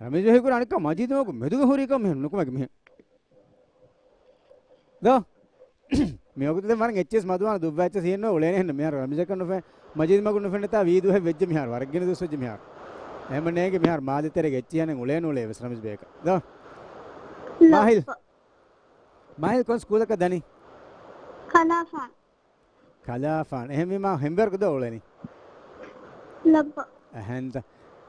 ރަމީޒް ބޭ ހީކުރާ އަނެއްކާ މަޖީދު މަގު މެދުގަ ހުރީ ކަމެއް ނުކުމެގެ މިހެން. ދޯ؟ މިވަގުތު ދެން ވަރަށް އެއްޗެސް މަދުވާނެ ދުއްވާ އެއްޗެސް ހިއެއްނު އުޅޭނެ ހެންނު މިހާރު ރަމީޒަކަށް ނުފެ، މަޖީދު މަގު ނުފެންނަތާ ވީ ދުވަހެއް ވެއްޖެ މިހާރު ވަރަށް ގިނަ ދުވަސް ވެއްޖެ މިހާރު. އެހެން ނޭނގެ މިހާރު މާލެ ތެރޭގެ އެއްޗިހި އަނެއް އުޅޭނު އުޅޭ ވެސް ރަމީޒް ބޭކަށް. ދޯ؟ މާހިލް. މާހިލް ކޮން ސްކޫލަކަށް ދަނީ؟ ކަލާފާން. ކަލާފާން. އެހެންވީމާ ހެންވެރަކު ދޯ އުޅެނީ؟ ލައްބަ. އެހެންތަ؟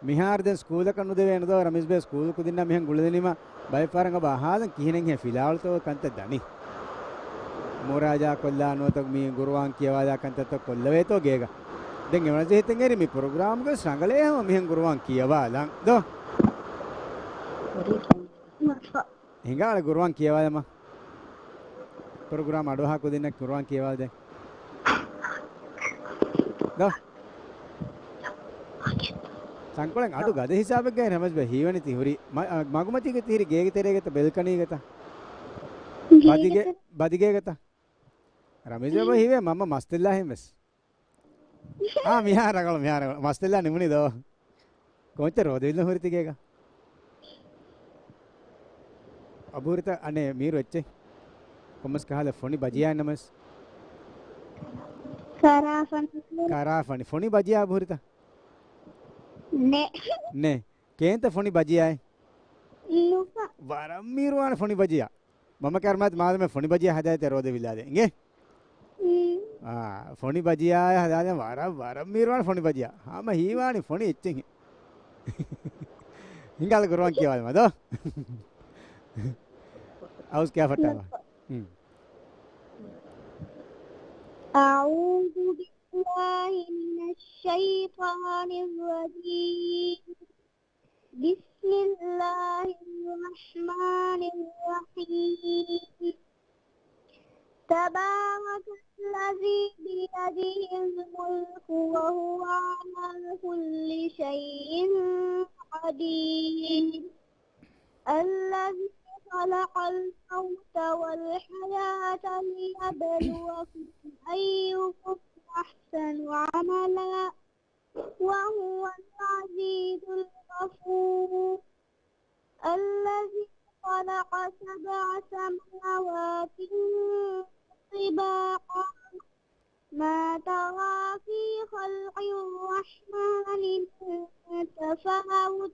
މިހާރު ދެން ސްކޫލަކަށް ނުދެވޭނެ ދޯ ރަމީޒް ބޭ ސްކޫލް ކުދިންނާ މިހެން ގުޅެލިނީމަ ބައެއް ފަހަރަށް އަބަ އަހާލަން ކިހިނެއްހޭ ފިލާވަޅުތޯ ކަންތައް ދަނީ. މުރާޖާ ކޮށްލާ ނުވަތަ މީ ގުރުއާން ކިޔަވާލާ ކަންތައްތޯ ކޮށްލަވޭތޯ ގޭގަ. ދެން އެވަނަ ޖެހިތެން އެރި މި ޕްރޮގްރާމްގަ ވެސް ރަނގަޅޭ ހަމަ މިހެން ގުރުއާން ކިޔަވާލަން ދޯ. ހިނގާ އަޅެ ގުރުއާން ކިޔަވާލަމާ. ޕްރޮގްރާމް އަޑުއަހާ ކުދިންނަށް ގުރުއާން ކިޔަވާލަދޭ. ދޯ. ތަންކޮޅެއް އަޑު ގަދަ ހިސާބެއްގައި ރަމީޒް ބޭ ހީވަނީ ތި ހުރީ. މަ-، އަ، މަގުމަތީގަ ތި ހުރީ ގޭގެ ތެރޭގަތަ ބެލްކަނީގަތަ؟ ގޭގެ ބަދިގޭ-، ތެރޭ. ބަދިގޭގަތަ؟ ރަމީޒް ބޭ ހީވޭ މަންމަ މަސްތެއްލާހެން ވެސް. އާ، މިހާރު ރަނގަޅު، މިހާރު ރަނގަޅު. މަސްތެއްލާ ނިމުނީ ދޯ. ކޮންޗަށް ރޯދަ ވިލުން ހުރި ތިގޭގަ؟ އަބުހުރިތަ އަނެއް މީރު އެއްޗެއް؟ ކޮންމެސް ކަހަލަ ފޮނި ބަޖިޔާ ނަމަސް؟ ކަރާފަނި. ކަރާފަނި. ފޮނި ބަޖިޔާ އަބުހުރިތަ؟ ނެ. ނެ. ކޭންތަ ފޮނި ބަޖިޔާއެއް؟ ނުފަ. ވަރަށް މީރުވާނެ ފޮނި ބަޖިޔާ. މަންމަ ކަރުމާތި މާދަމެ ފޮނި ބަޖިޔާ ހަދާތެ ރޯދަ ވިލާދެ. އިނގޭ؟ އާ، ފޮނި ބަޖިޔާ ހަދާލަން ވަރަށް، ވަރަށް މީރުވާނެ ފޮނި ބަޖިޔާ. ހަމަ ހީވާނީ ފޮނި އެއްޗެއް. ހިނގާލަ ގުރުއާން ކިޔަވާލަމާ ދޯ. އައުސް ކިޔާ ފައްޓާލާ. ހުން. أعوذ بالله من الشيطان الرجيم. بسم الله الرحمن الرحيم. تبارك الذي بيده الملك وهو على كل شيء قدير. الذي خلق الموت والحياة ليبلوكم أيكم أحسن عملا وهو العزيز الغفور. الذي خلق سبع سماوات طباقا ما ترى في خلق الرحمن من تفاوت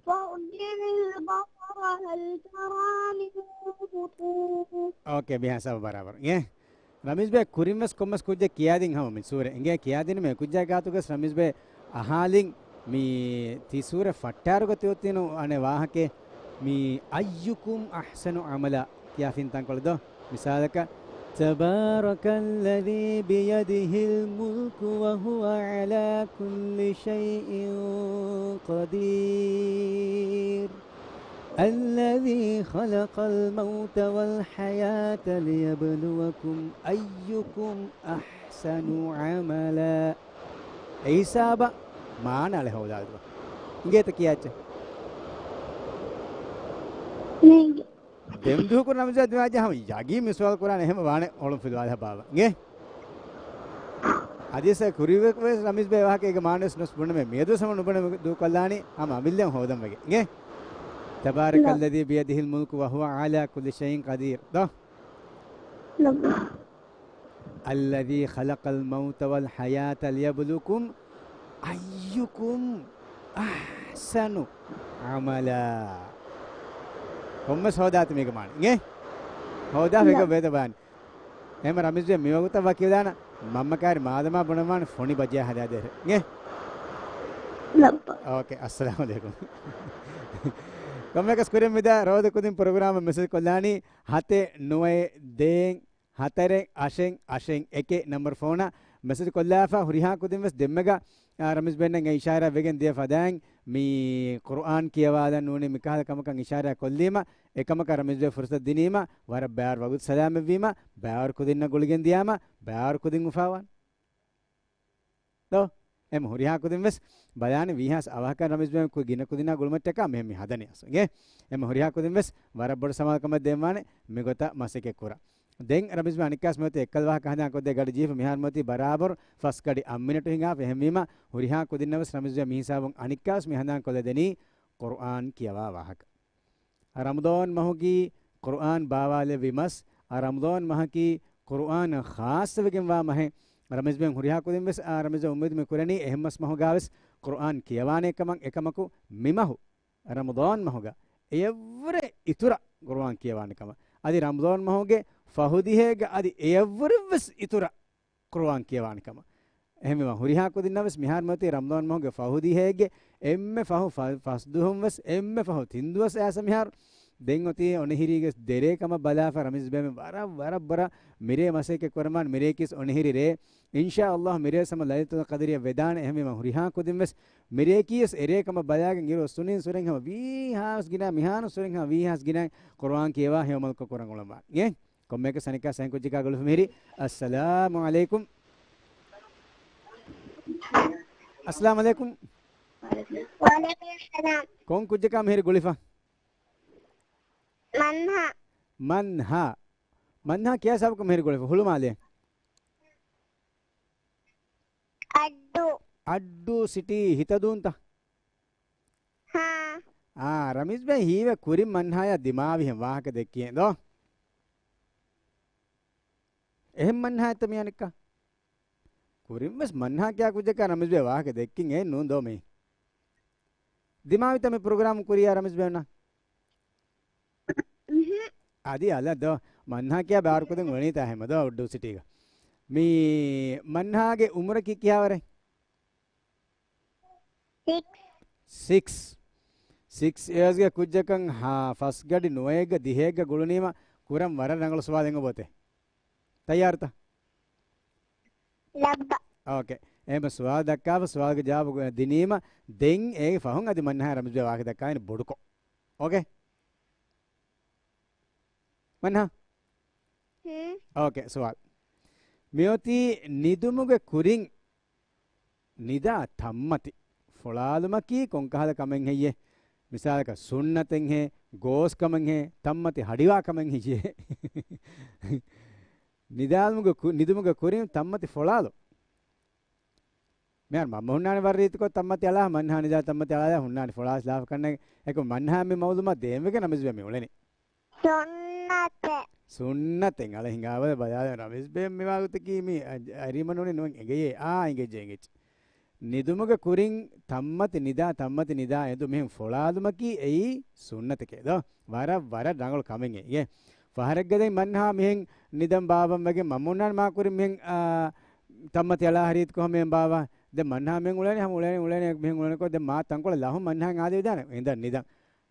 فارجع البصر هل ترى من فطور. އޯކޭ، މިހާ ސަބަ ބަރާބަރު. އޭ، ރަމީޒް ބޭ، ކުރިން ވެސް ކޮންމެސް ކުއްޖެއް ކިޔާދިން ހަމަ މި ސޫރަ އެނގޭ ކިޔާދިނުމޭ. ކުއްޖާ ގާތުގަސް ރަމީޒް ބޭ އަހާލިން މި ތި ސޫރަ ފައްޓާރުގަ ތިއޮތީނު އަނެއް ވާހަކައެއް މި أيكم أحسن عملا ކިޔާ ފިންތަންކޮޅެއް ދޯ؟ މިސާލަކަށް، تبارك الذي بيده الملك وهو على كل شيء قدير. الذي خلق الموت والحياة ليبلوكم أيكم أحسن عملا. އެ ހިސާބަށް މާނަ އަޅެ ހޯދާލިބަ. އިނގޭތަ ކިޔާއްޗެއް؟ ނޭނގެ. ދެން ދުވަހަކު ރަމީޒް ދިމާޖެ ހަމަ ޔަގީން މި ސުވާލު ކުރާނެ އެހެން ވާނެ އޮޅުން ފިލުވާލި ހަބާބަ. އިނގޭ؟ އަދިސަ ކުރިވެ-، ވެސް ރަމީޒް ބޭ ވާހަކަ އޭގެ މާނަވެސް ނުސް ބުނަމެ މިއަދު ސަމަ ނުބުނެ ދޫކޮށްލާނީ ހަމަ އަމިއްލައަށް ހޯދަން ވެގެ. އިނގޭ؟ تبارك الذي بيده الملك وهو على كل شيء قدير. ދޯ؟ الذي خلق الموت والحياة ليبلوكم أيكم أحسن عملا. ކޮންމެސް ހޯދާތި މީގެ މާނަ. އިނގޭ؟ ހޯދާ ފެގަ ބޭތަ ބާން. އެހެމަ ރަމީޒް ބޭ މިވަގުތަށް ވަކިވެލާނަ މަންމަ ކާރި މާދަމާ ބުނަމާނ ފޮނި ބަޖެއް ހަދާދޭ. އިނގޭ؟ ލައްބަ. އޯކޭ، އައްސަލާމު ޢަލައިކުމް. ކޮންމެކަސް ކުރިން މިދާ ރޯދަ ކުދިން ޕްރޮގްރާމަށް މެސެޖް ކޮށްލާނީ ހަތެއް ނުވައެއް ދޭން ހަތަރެއް އަށެއް އަށެއް އެކެއް ނަންބަރު ފޯނަށް މެސެޖް ކޮށްލާފަ ހުރިހާ ކުދިން ވެސް ދެންމެގަ، އާ، ރަމީޒް ބޭންނަށް އެ އިޝާރާ ވެގެން ދިޔަ ފަދައިން މި ޤުރުއާން ކިޔަވާލަން ނޫނީ މިކަހަލަ ކަމަކަށް އިޝާރާ ކޮށްލީމަ، އެކަމަކަށް ރަމީޒް ބޭ ފުރުސަތު ދިނީމަ، ވަރަށް ބައިވަރު ވަގުތު ސަލާމަތްވީމަ، ބައިވަރު ކުދިންނަށް ގުޅިގެން ދިޔާމަ، ބައިވަރު ކުދިން އުފާވާން. ދޯ؟ އެމް ހުރިހާ ކުދިން ވެސް ބަލާނެ ވީހާސް އަވަހަކަށް ރަމީޒް ބޭ ކު-، ގިނަ ކުދިންނާ ގުޅުމަށްޓަކާ މިހެން މި ހަދަނީ އަސް. އިނގޭ؟ އެމް ހުރިހާ ކުދިން ވެސް ވަރަށް ބޮޑު ސަމާލުކަމެއް ދޭންވާނެ މިގޮތަށް މަސައްކަތް ކުރަން. ދެން ރަމީޒް ބޭ އަނެއްކާސް މިއޮތީ އެއްކަލަ ވާހަކަ ހަދާން ކޮށްދޭ ގަޑި ޖީފު މިހާރު މިއޮތީ ބަރާބަރު ފަސް ގަޑި އަށް މިނެޓު ހިނގާފަ. އެހެންވީމަ ހުރިހާ ކުދިންނަށް ވެސް ރަމީޒް ބޭ މި ހިސާބުން އަނެއްކާސް މި ހަނދާން ކޮށްލަދެނީ ޤުރުއާން ކިޔަވާ ވާހަކަ. ރަމަޟާން މަހުގީ ޤުރުއާން ބާވާލެއްވި މަސް، އާ ރަމަޟާން މަހަކީ ޤުރުއާނަށް ޚާއްޞަވެގެންވާ މަހެއް. ރަމީޒް ބޭން ހުރިހާ ކުދިން ވެސް، އާ ރަމީޒް އުއްމީދު މި ކުރަނީ އެހެން މަސް މަހުގާ ވެސް ޤުރުއާން ކިޔަވާނޭ ކަމަށް. އެކަމަކު މި މަހު ރަމަޟާން މަހުގަ އެޔަށްވުރެ އިތުރަށް ޤުރުއާން ކިޔަވާނެ ކަމަށް. އަދި ރަމަޟާން މަހުގެ ފަހު ދިހައިގަ އަދި އެޔަށްވުރެ ވެސް އިތުރަށް ޤުރުއާން ކިޔަވާނެ ކަމަށް. އެހެންވީމަ ހުރިހާ ކުދިންނަށް ވެސް މިހާރު މިއޮތީ ރަމަޟާން މަހުގެ ފަހު ދިހައެއްގެ އެންމެ ފަހު ފަ-، ފަސް ދުވަހުން ވެސް އެންމެ ފަހު ތިން ދުވަސް އައިސް މިހާރު. ދެން އޮތީ އޮނިހިރީގެ ދެރޭ ކަމަށް ބަލާފަ ރަމީޒް ބޭމެ ވަރަށް، ވަރަށް، ވަރަށް މިރޭ މަސައްކަތް ކުރަމާން މިރޭކީސް އޮނިހިރި ރޭ. އިންޝާ ﷲ މިރޭ ސަމަ ލައިލަތުލް ޤަދްރިއަށް ވެދާނެ. އެހެންވީމަ ހުރިހާ ކުދިން ވެސް މިރޭކީސް އެރޭ ކަމަށް ބަލާގެން އިރު ސުނިން ސުރެން ހަމަ ވީހާސް ގިނަ މިހާރު ސުރެން ހަމަ ވީހާސް ގިނަ ޤުރުއާން ކިޔަވާ ހެޔޮމަލްކޮށް ކުރަން އުޅަންވާނެ. އޭ؟ ކޮންމެއަކަސް އަނެއްކާ ސައިން ކުއްޖަކާ ގުޅިފަ މިހިރީ. އައްސަލާމު ޢަލައިކުމް. އައްސަލާމު ޢަލައިކުމް. ވަޢަލައިކުމް އައްސަލާމް. ކޮން ކުއްޖަކާ މިހިރީ ގުޅިފަ؟ މަންހާ. މަންހާ. މަންހާ ކިޔާ ސަބަބަކުން މިހިރީ ގުޅިފަ. ހުޅުމާލޭ. އައްޑޫ. އައްޑޫ ސިޓީ ހިތަދޫންތަ؟ ހާ. އާ، ރަމީޒް ބޭ ހީވޭ ކުރިން މަންހާޔާ ދިމާވިހެން ވާހަކަ ދެއްކިހެން ދޯ؟ އެހެން މަންހާއެއްތަ މިއަނެއްކާ؟ ކުރިން ވެސް މަންހާ ކިޔާ ކުއްޖަކާ ރަމީޒް ބޭ ވާހަކަ ދެއްކިން އެއް ނޫން ދޯ މީ؟ ދިމާވިތަ މި ޕްރޮގްރާމް ކުރިޔާ ރަމީޒް ބޭ ނާ؟ އުހު. އަދި އަލަށް ދޯ، މަންހާ ކިޔާ ބާރުކުދިން އުޅެނީތާ ހެމަ ދޯ އައްޑޫ ސިޓީގަ. މީ މަންހާގެ އުމުރަކީ ކިހާވަރެއް؟ ސިކްސް. ސިކްސް. ސިކްސް އިޔާސްގެ ކުއްޖަކަށް ހާ، ފަސް ގަޑި ނުވައެއްގަ ދިހައެއްގަ ގުޅުނީމަ ކުރަން ވަރަށް ރަނގަޅު ސުވާލެއް އޮބޯތޭ. ތައްޔާރުތަ؟ ލައްބަ. އޯކޭ. އެހެން ސުވާލު ދައްކާފަ، ސުވާލުގެ ޖަވާބު ދިނީމަ، ދެން އޭގެ ފަހުން އަދި މަންހާ ރަމީޒް ބޭ ވާހަކަ ދައްކާލަނީ ބޮޑުކޮށް. އޯކޭ؟ މަންހާ؟ ހުން. އޯކޭ، ސުވާލު. މިއޮތީ ނިދުމުގެ ކުރިން ނިދާ ތަންމަތި ފޮޅާލުމަކީ ކޮންކަހަލަ ކަމެއް ހެއްޔޭ؟ މިސާލަކަށް ސުންނަތެއް ހޭ، ގޯސް ކަމެއް ހޭ، ތަންމަތި ހަޑިވާ ކަމެއް ހެއްޔޭ؟ ނިދާލުމުގެ ކު-، ނިދުމުގެ ކުރިން ތަންމަތި ފޮޅާލު. މިހާރު މަންމަ ހުންނާނެ ވަރަށް ރީތިކޮށް ތަންމަތި އަޅާ، މަންހާ ނިދާ ތަންމަތި އަޅާލާ ހުންނާނެ ފޮޅާސް ލާފަ ކަންނޭނގެ. އެކަމް މަންހާ މި މައުލޫމާ ދޭންވެގެން ރަމީޒްބެ މި އުޅެނީ. ސުންނަތެއް. ސުންނަތެއް އަޅެ ހިނގާބަލަ ބަލާލަ ރަމީޒްބެ މިވާގުތަކީ މި އަ-، އަރިމަނުނި ނުވަން އެނގެޔޭ. އާ، އެނގެއްޖެ، އެނގެއްޖެ. ނިދުމުގެ ކުރިން ތަންމަތި ނިދާ، ތަންމަތި ނިދާ އެނދު މިހެން ފޮޅާލުމަކީ އެއީ ސުންނަތެކޭ ދޯ. ވަރަށް، ވަރަށް ރަނގަޅު ކަމެއް އެއީ. ފަހަރެއްގަ ދެން މަންހާ މިހެން ނިދަން ބާއްވަން ވެގެން މަންމަ ހުންނާނެ މާ ކުރިން މިހެން، އާ، ތަންމަތި އަޅާ ހަރީތި ކޮހަމެން ބާއްވާ. ދެން މަންހާ މިހެން އުޅެނީ، ހަމަ އުޅެނީ، އުޅެނީ މިހެން އުޅެނިކޮށް ދެން މާ ތަންކޮޅެއް ލަހުން މަންހާ އާދެވިދާނެ އެނދަން ނިދަން.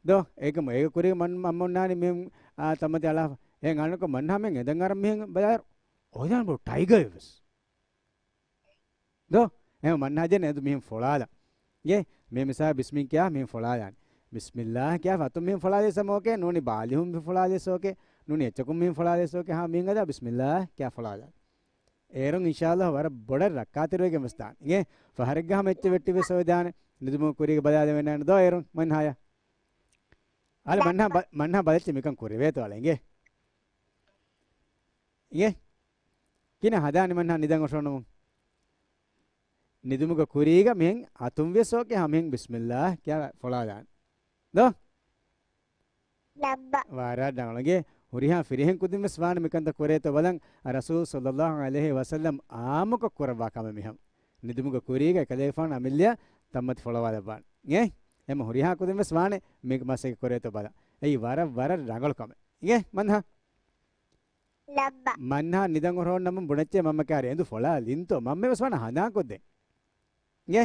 ދޯ، އޭގަ މަ-، އޭގެ ކުރީގަ މަން-، މަންމަ ހުންނާނީ މިހެން، އާ، ތަންމަތި އަޅާފަ. އެހެން އަންނަކޮށް މަންހާ މިހެން އެނދަން އަރަން މިހެން ބަލާއިރު އޮހޮދާން ބޮޑު ޓައިގަރެއް ވެސް. ދޯ، އެހެން މަންހާ ޖެން އެނދު މިހެން ފޮޅާލަ. އޭ، މި މިސާ ބިސްމިން ކިޔާ މިހެން ފޮޅާލާނެ. ބިސްމިއްލާހް ކިޔާ އަތުން މިހެން ފޮޅާލޭ ސަމޯކޭ، ނޫނީ ބާލިހުން ފޮޅާލޭ ސޯކޭ، ނޫނީ އެއްޗަކުން މިހެން ފޮޅާލޭ ސޯކޭ، ހާ މިހެން އަދާ ބިސްމިއްލާހް ކިޔާ ފޮޅާލާނެ. އޭރުން އިންޝާﷲ ވަރަށް ބޮޑަށް ރައްކާތެރިވެގެން ވެސް ދާނެ. އިނގޭ؟ ފަހަރެއްގަ ހަމަ އެއްޗެއް ވެއްޓި ވެސް އޮވެދާނެ. ނިދުމުގެ ކުރީގަ ބަލާލެވެން ނާނެ ދޯ އޭރުން މަންހާޔަށް. އަޅެ މަންހާ ބަ-، މަންހާ ބަލައްޗި މިކަން ކުރެވޭތޯ އަޅެ އިނގޭ؟ އިނގޭ؟ ކިނަ ހަދާނެ މަންހާ ނިދަން އޮށޯނަމުން. ނިދުމުގެ ކުރީގަ މިހެން އަތުން ވިޔަސް އޯކޭ ހަމަ މިހެން ބިސްމިއްލާހް ކިޔާ ފޮޅާލާނެ. ދޯ؟ ލައްބަ. ވަރަށް ރަނގަޅު. އިނގޭ؟ ހުރިހާ ފިރިހެން ކުދިން ވެސް ވާނެ މިކަންތައް ކުރޭތޯ ބަލަން. އަ، ރަސޫލު ޞައްލައްލާހު ޢަލައިހި ވަސައްލަމް އާއްމުކޮށް ކުރައްވާ ކަމެއް މިހެން. ނިދުމުގެ ކުރީގަ އެކަލޭގެފާނު އަމިއްލައަށް ތަންމަތި ފޮޅަވާލައްވާނެ. އިނގޭ؟ އެމަ ހުރިހާ ކުދިން ވެސް ވާނެ މި މަސައްކަތް ކުރޭތޯ ބަލަން. އެއީ ވަރަށް، ވަރަށް ރަނގަޅު ކަމެއް. އިނގޭ؟ މަންހާ؟ ލައްބަ. މަންހާ ނިދަން އޮށޯންނަމުން ބުނައްޗޭ މަންމަ ކާރި އެނދު ފޮޅާލިންތޯ؟ މަންމަ ވެސް ވާނެ ހަނދާންކޮށްދޭން. އިނގޭ؟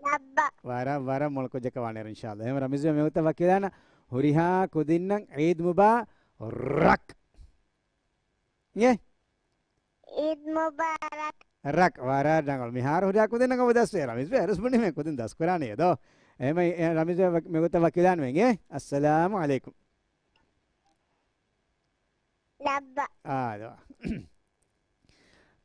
ލައްބަ. ވަރަށް، ވަރަށް މޮޅު ކުއްޖަކަށް ވާނެ އިންޝާﷲ. އެހެން ރަމީޒް މިވަގުތަށް ވަކިވެލާނަ ހުރިހާ ކުދިންނަށް ޢީދު މުބާރަކް. އިނގޭ؟ ޢީދު މުބާރަކް. ރަކް، ވަރަށް ރަނގަޅު. މިހާރު ހުރިހާ ކުދިންނަށް އޮވެ ދަސްވޭ. ރަމީޒް ބޭ އަރުސް ބުނީމޭ ކުދިން ދަސްކުރާނީ އެދޯ. އެހެން ރަމީޒް ބޭ މިވަގުތަށް ވަކިވެލާނަމޭ އިނގޭ؟ އައްސަލާމު ޢަލައިކުމް. ލައްބަ. އާދަވާ.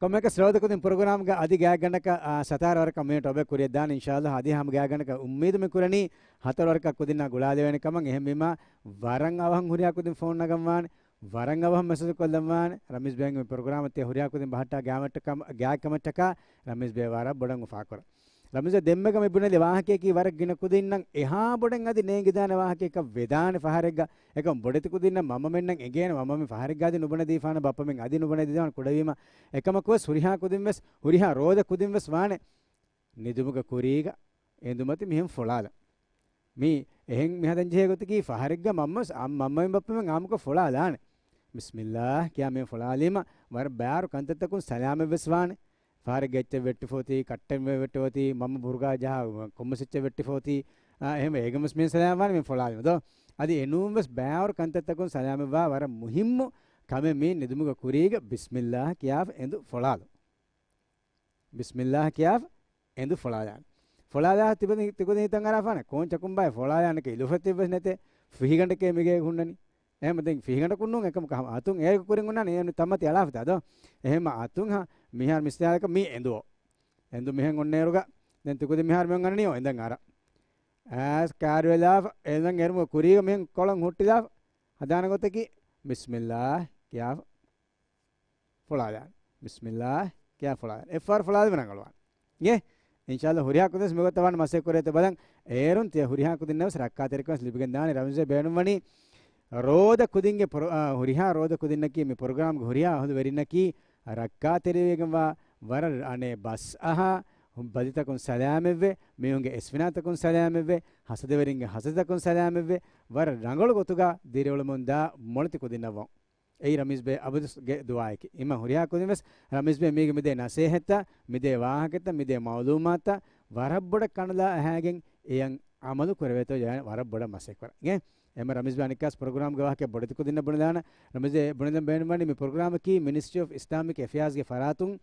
ކޮންމެއަކަސް ރޯދަ ކުދިން ޕްރޮގްރާމްގަ އަދި ގާތްގަނޑަކަށް، އާ، ސަތާރަ ވަރަކަށް މިނިޓް އޮބެ ކުރިޔަށް ދާން އިންޝާﷲ. އަދި ހަމަ ގާތްގަނޑަކަށް އުއްމީދު މި ކުރަނީ ހަތަރު ވަރަކަށް ކުދިންނާ ގުޅާލެވޭނެ ކަމަށް. އެހެންވީމާ ވަރަށް އަވަހަށް ހުރިހާ ކުދިން ފޯން ނަގަންވާނެ، ވަރަށް އަވަހަށް މެސެޖު ކޮށްލަންވާނެ. ރަމީޒް ބޭ މި ޕްރޮގްރާމަށް ތިޔަ ހުރިހާ ކުދިން ބަހައްޓާ ގާތް ކަމަށްޓަކާ، ރަމީޒް ބޭ ވަރަށް ބޮޑަށް އުފާކުރަން. ރަމީޒް ދެންމެގަ މި ބުނެލި ވާހަކަޔަކީ ވަރަށް ގިނަ ކުދިންނަށް އެހާ ބޮޑެއް އަދި ނޭނގިދާނެ ވާހަކަޔަކަށް ވެދާނެ ފަހަރެއްގަ. އެކަމް ބޮޑެތި ކުދިންނަށް މަންމަމެންނަށް އެނގޭނެ، މަންމަމެން ފަހަރެއްގަ އަދި ނުބުނެދީފާނެ، ބައްޕަމެން އަދި ނުބުނެދީފާނެ ކުޑަވީމަ. އެކަމަކުވެސް ހުރިހާ ކުދިންވެސް، ހުރިހާ ރޯދަ ކުދިންވެސް ވާނެ ނިދުމުގެ ކުރީގަ އެނދުމަތި މިހެން ފޮޅާލަން. މީ އެހެން މިހަދަންޖެހޭ ގޮތަކީ ފަހަރެއްގަ މަންމަ، މަންމަމެން ބައްޕަމެން އާއްމުކޮށް ފޮޅާލާނެ. ބިސްމިއްލާހް ކިޔާ މިހެން ފޮޅާލީމަ ވަރަށް ބާރު ކަންތައްތަކުން ސަލާމަތްވެސް ވާނެ. ފަހަރެއްގަ އެއްޗެއް ވެއްޓިފޯތީ، ކައްޓެއް ވެއްޓިފޯތީ، މަންމަ ބުރުގާ ޖަހާ ކޮންމެސް އެއްޗެއް ވެއްޓިފޯތީ، އާ، އެހެންވެ އޭގެންވެސް މިހެން ސަލާމަތްވާނެ މިހެން ފޮޅާލީމަ ދޯ. އަދި އެނޫންވެސް ބާރު ކަންތައްތަކުން ސަލާމަތްވާ ވަރަށް މުހިއްމު ކަމެއް މީ ނިދުމުގެ ކުރީގަ ބިސްމިއްލާހް ކިޔާފަ އެނދު ފޮޅާލުން. ބިސްމިއްލާހް ކިޔާފަ އެނދު ފޮޅާލާން. ފޮޅާލާ ތިބަ-، ތިކުދިން ހިތަށް އަރާފާނެ ކޯން ޗަކުން ބާއެއް ފޮޅާލާނެކޭ އިލުފަތެއްވެސް ނެތޭ. ފިހިގަނޑެކޭ މިގޭ ހުންނަނީ. އެހެން ދެން ފިހިގަނޑަކުން ނޫން އެކަމަކު ހަމަ އަތުން އޭގެ ކުރިން ހުންނާނެ އޭނު ތަންމަތި އަޅާފަތާ ދޯ. އެހެން އަތުން ހަ-، މިހާރު މިސާލަކަށް މީ އެނދުއޯ. އެނދު މިހެން އޮންނައިރުގަ ދެން ތިކުދިން މިހާރު މިހެން އަންނަނީ އެނދަން އަރަ. އައިސް ކާރިވެލާފަ އެނދަން އެރުމުގެ ކުރީގަ މިހެން ކޮޅަށް ހުއްޓިލާފަ ހަދާނެ ގޮތަކީ ބިސްމިއްލާހް ކިޔާފަ ފޮޅާލާން. ބިސްމިއްލާހް ކިޔާ ފޮޅާލާން. އެއްފަހަރު ފޮޅާލުމަށް ރަނގަޅުވާނެ. އިނގޭ؟ އިންޝާﷲ ހުރިހާ ކުދިން މިގޮތަށް ވާން މަސައްކަތް ކުރޭތޯ ބަލަން. އޭރުން ތިޔަ ހުރިހާ ކުދިންނަށް ވެސް ރައްކާތެރިކަން ލިބިގެން ދާނެ. ރަމީޒް ބޭނުންވަނީ ރޯދަ ކުދިންގެ ޕްރޮ-، އާ، ހުރިހާ ރޯދަ ކުދިންނަކީ މި ޕްރޮގްރާމްގެ ހުރިހާ އަހުލުވެރިންނަކީ ރައްކާތެރިވެގެންވާ ވަރަށް އަނެއް ބަސް އަހާ، ބަލިތަކުން ސަލާމެއްވެ، މީހުންގެ އެސްފިނާތަކުން ސަލާމެއްވެ، ހަސަދަވެރިންގެ ހަސަދަތަކުން ސަލާމެއްވެ، ވަރަށް ރަނގަޅު ގޮތުގަ ދިރިއުޅެމުންދާ މޮޅެތި ކުދިންނަށް ވަން. އެއީ ރަމީޒް ބޭ އަބަދުގެ ދުޢާއެކޭ. އެމަ ހުރިހާ ކުދިން ވެސް ރަމީޒް ބޭ މީގެ މިދޭ ނަސޭހަތްތައް، މިދޭ ވާހަކަތައް، މިދޭ މައުލޫމާތުތައް ވަރަށް ބޮޑަށް ކަނުލާ އަހާގެން އެޔަށް ޢަމަލު ކުރެވޭތޯ ޔާން ވަރަށް ބޮޑަށް މަސައްކަތް ކުރަން. އިނގޭ؟ އެމަ ރަމީޒް ބޭ އަނެއްކާސް ޕްރޮގްރާމްގެ ވާހަކަ ބޮޑެތި ކުދިންނަށް ބުނެލާނަ. ރަމީޒް ބޭ ބުނެލަން ބޭނުންވަނީ މި ޕްރޮގްރާމަކީ މިނިސްޓްރީ އޮފް އިސްލާމިކް އެފެއާޒްގެ ފަރާތުން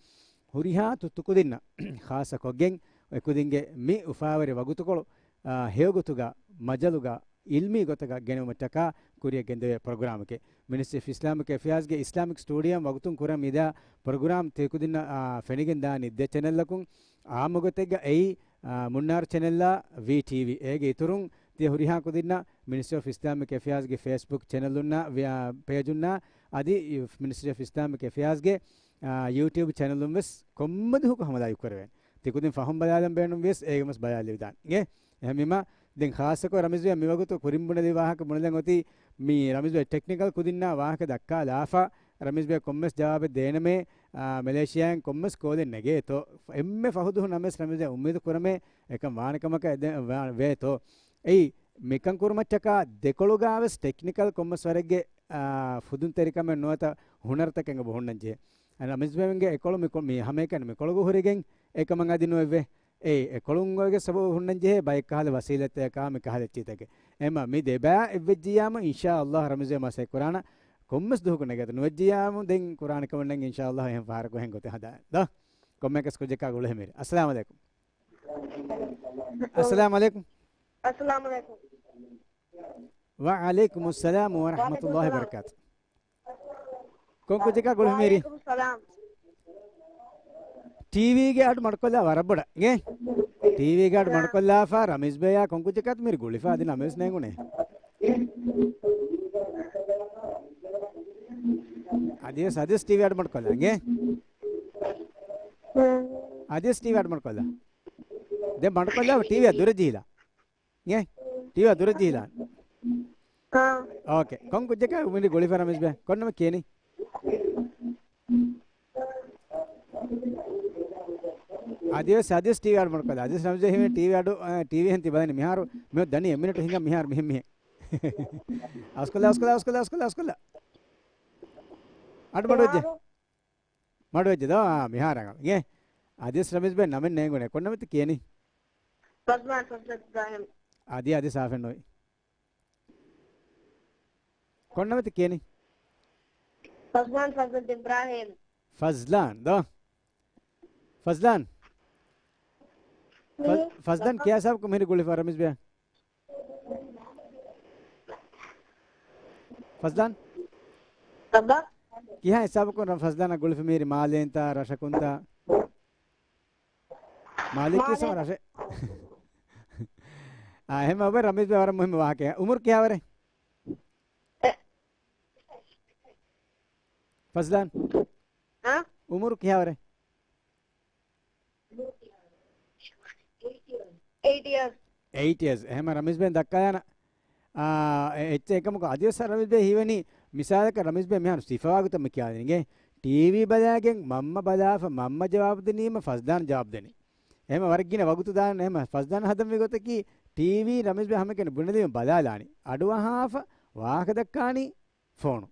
ހުރިހާ ތުއްތު ކުދިންނަށް ޚާއްޞަ ކޮށްގެން އެ ކުދިންގެ މި އުފާވެރި ވަގުތުކޮޅު، އާ، ހެޔޮގޮތުގަ މަޖަލުގަ އިލްމީ ގޮތަކަށް ގެނެވުމަށްޓަކާ ކުރިޔަށް ގެންދެވޭ ޕްރޮގްރާމެކޭ. މިނިސްޓްރީ އޮފް އިސްލާމިކް އެފެއާޒްގެ އިސްލާމިކް ސްޓޫޑިއޯއިން ވަގުތުން ކުރަން މިދާ ޕްރޮގްރާމް ތިކުދިންނަށް، އާ، ފެނިގެން ދާނީ ދެ ޗެނަލްއަކުން. އާއްމު ގޮތެއްގަ އެއީ، އާ، މުންނާރު ޗެނެލްއާ ވީޓީވީ. އޭގެ އިތުރުން ތިޔަ ހުރިހާ ކުދިންނަށް މިނިސްޓްރީ އޮފް އިސްލާމިކް އެފެއާޒްގެ ފޭސްބުކް ޗެނެލުންނާ ވިޔާ ޕޭޖުންނާ އަދި މިނިސްޓްރީ އޮފް އިސްލާމިކް އެފެއާޒްގެ، އާ، ޔޫޓިއުބް ޗެނެލުން ވެސް ކޮންމެ ދުވަހަކު ހަމަލާ އިއްކުރެވޭނެ. ތި ކުދިން ފަހުން ބަލާލަން ބޭނުން ވިޔަސް އޭގެ ވެސް ބަލާލެވިދާނެ. އިނގޭ؟ އެހެންވީމަ، ދެން ޚާއްޞަކޮށް ރަމީޒް ބޭ މިވަގުތު ކުރިން ބުނެލި ވާހަކަ ބުނެލަން އޮތީ މި ރަމީޒް ބޭ ޓެކްނިކަލް ކުދިންނާ ވާހަކަ ދައްކާލާފަ، ރަމީޒް ބޭ ކޮންމެސް ޖަވާބެއް ދޭނަމޭ، އާ، މެލޭޝިޔާއިން ކޮންމެސް ކޯލެއް ނެގޭތޯ. އެންމެ ފަހު ދުހުން ނަމަވެސް ރަމީޒް ބޭ އުއްމީދު ކުރަމޭ އެކަން ވާނެ ކަމަކަށް އެދެ-، ވާ-، ވޭތޯ. އެއީ، މިކަން ކުރުމަށްޓަކާ ދެކޮޅުގާވެސް ޓެކްނިކަލް ކޮންމެސް ވަރެއްގެ، އާ، ފުދުންތެރިކަމެއް ނުވަތަ ހުނަރުތަކެއް އެބަ ހުންނަން ޖެހޭ. އަދި ރަމީޒް ބޭގެ އެކޮޅު މި ކޮ-، މި ހަމައެކަނި މި ކޮޅުގަ ހުރެގެން އެކަމަށް އަދި ނުވެއްވޭ. އެ، އެކޮޅުން އޮތްގެ ސަބަބު ހުންނަން ޖެހޭ ބައެއް ކަހަލަ ވަސީލަތްތަކާ މި ކަހަލަ އެއްޗިތަކެއް. އެމަ މި ދެބާ އެއްވެއްޖިއްޔާމު އިންޝާ ﷲ ރަމީޒް ބޭ މަސައްކަތް ކުރާނަ ކޮންމެސް ދުވަހަކު ނެގޭތޯ. ނުވެއްޖިއްޔާމު ދެން ކުރާނެ ކަމެއް ނެތް އިންޝާ ﷲ އެހެން ފަހަރަކު އެހެން ގޮތެއް ހަދާނެ. ދޯ؟ ކޮންމެއަކަސް ކުއްޖަކާ ގުޅިހެން މިރި. އައްސަލާމު ޢަލައިކުމް. އައްސަލާމު ޢަލައިކުމް. އައްސަލާމު ޢަލައިކުމް. ވަޢަލައިކުމުއްސަލާމު ވަރަޙްމަތުﷲ ވަބަރަކާތު. ކޮން ކުއްޖަކާ ގުޅިހެން މިރި؟ ވަޢަލައިކުމުއްސަލާމް. ޓީވީގެ އަޑު މަޑުކޮށްލާ ވަރަށް ބޮޑަށް. އިނގޭ؟ ޓީވީގެ އަޑު މަޑުކޮށްލާފަ ރަމީޒް ބޭޔާ ކޮން ކުއްޖަކާތަ މިރި ގުޅިފަ އަދި ނަމެވެސް ނޭނގުނޭ. އަދިވެސް، އަދިވެސް ޓީވީ އަޑު މަޑުކޮށްލާ. އިނގޭ؟ އަދިވެސް ޓީވީ އަޑު މަޑުކޮށްލާ. ދެން މަޑުކޮށްލާ ޓީވީއާ ދުރަށް ޖެހިލާ. އިނގޭ؟ ޓީވީއާ ދުރަށް ޖެހިލާ. އާ. އޯކޭ. ކޮން ކުއްޖަކާ މިރި ގުޅިފަ ރަމީޒް ބޭ؟ ކޮން ނަމެއް ކިޔަނީ؟ އަދިވެސް، އަދިވެސް ޓީވީ އަޑު މަޑުކޮށްލާ. އަދިވެސް ރަމީޒް ބޭ ހިމެނޭ ޓީވީ އަޑު، އާ، ޓީވީ ހެން ތި ބަލަނީ. މިހާރު މި ދަނީ އެއް މިނިޓު ހިނގާ މިހާރު މިހެން މިހެން. އަސްކޮށްލާ، އަސްކޮށްލާ، އަސްކޮށްލާ، އަސްކޮށްލާ، އަސްކޮށްލާ. އަޑު މަޑުވެއްޖެ. މިހާރު. މަޑުވެއްޖެ ދޯ؟ އާ، މިހާރަށް އަނގަ. އިނގޭ؟ އަދިވެސް ރަމީޒް ބޭ ނަމެއް ނޭނގުނޭ. ކޮން ނަމެއްތަ ކިޔަނީ؟ ފަޒްލާން ފަޒްލަތް އިބްރާހިމް. އަދި، އަދި ސާފެއް ނުވި. ކޮން ނަމެއްތަ ކިޔަނީ؟ ފަޒްލާން ފަޒްލަތް އިބްރާހިމް. ފަޒްލާން ދޯ؟ ފަޒްލާން. ފަޒް-، މީ. ފަޒްލާން ކިހާ ހިސާބަކުން މިހިރީ ގުޅިފަ ރަމީޒް ބޭ؟ ފަޒްލާން؟ ބައްބަ؟ ކިހާ ހިސާބަކުން ރަ-، ފަޒްލާނާ ގުޅިފަ މިހިރީ މާލޭންތާ، ރަށަކުންތާ؟ މާލޭ ކިޔަސް ހަމަ ރަށެއް. އާ، އެހެން އޮބެ ރަމީޒް ބޭ ވަރަށް މުހިއްމު ވާހަކައެއް. އުމުރު ކިހާވަރެއް؟ އެ. ފަޒްލާން. އާ؟ އުމުރު ކިހާވަރެއް؟ އެއިޓް އިޔާސް. އެއިޓް އިޔާސް. އެހެންމަ ރަމީޒް ބޭން ދައްކާލާނަ. އާ، އެ-، އެއްޗެއް އެކަމަކު އަދިވެސް ރަމީޒް ބޭ ހީވަނީ މިސާލަކަށް ރަމީޒް ބޭ މިހާރު ސިފަވާގޮތަށް މި ކިޔާދިނީ. ޓީވީ ބަލާގެން މަންމަ ބަލާފަ މަންމަ ޖަވާބު ދިނީމަ ފަޒްލާން ޖަވާބު ދެނީ. އެހެންމަ ވަރަށް ގިނަ ވަގުތު ދާން އެހެންމަ ފަޒްލާން ހަދަންވީ ގޮތަކީ ޓީވީ ރަމީޒް ބޭ ހަމައެކަނި ބުނެލީމަ ބަލާލާނީ. އަޑުއަހާފަ ވާހަކަ ދައްކާނީ ފޯނު.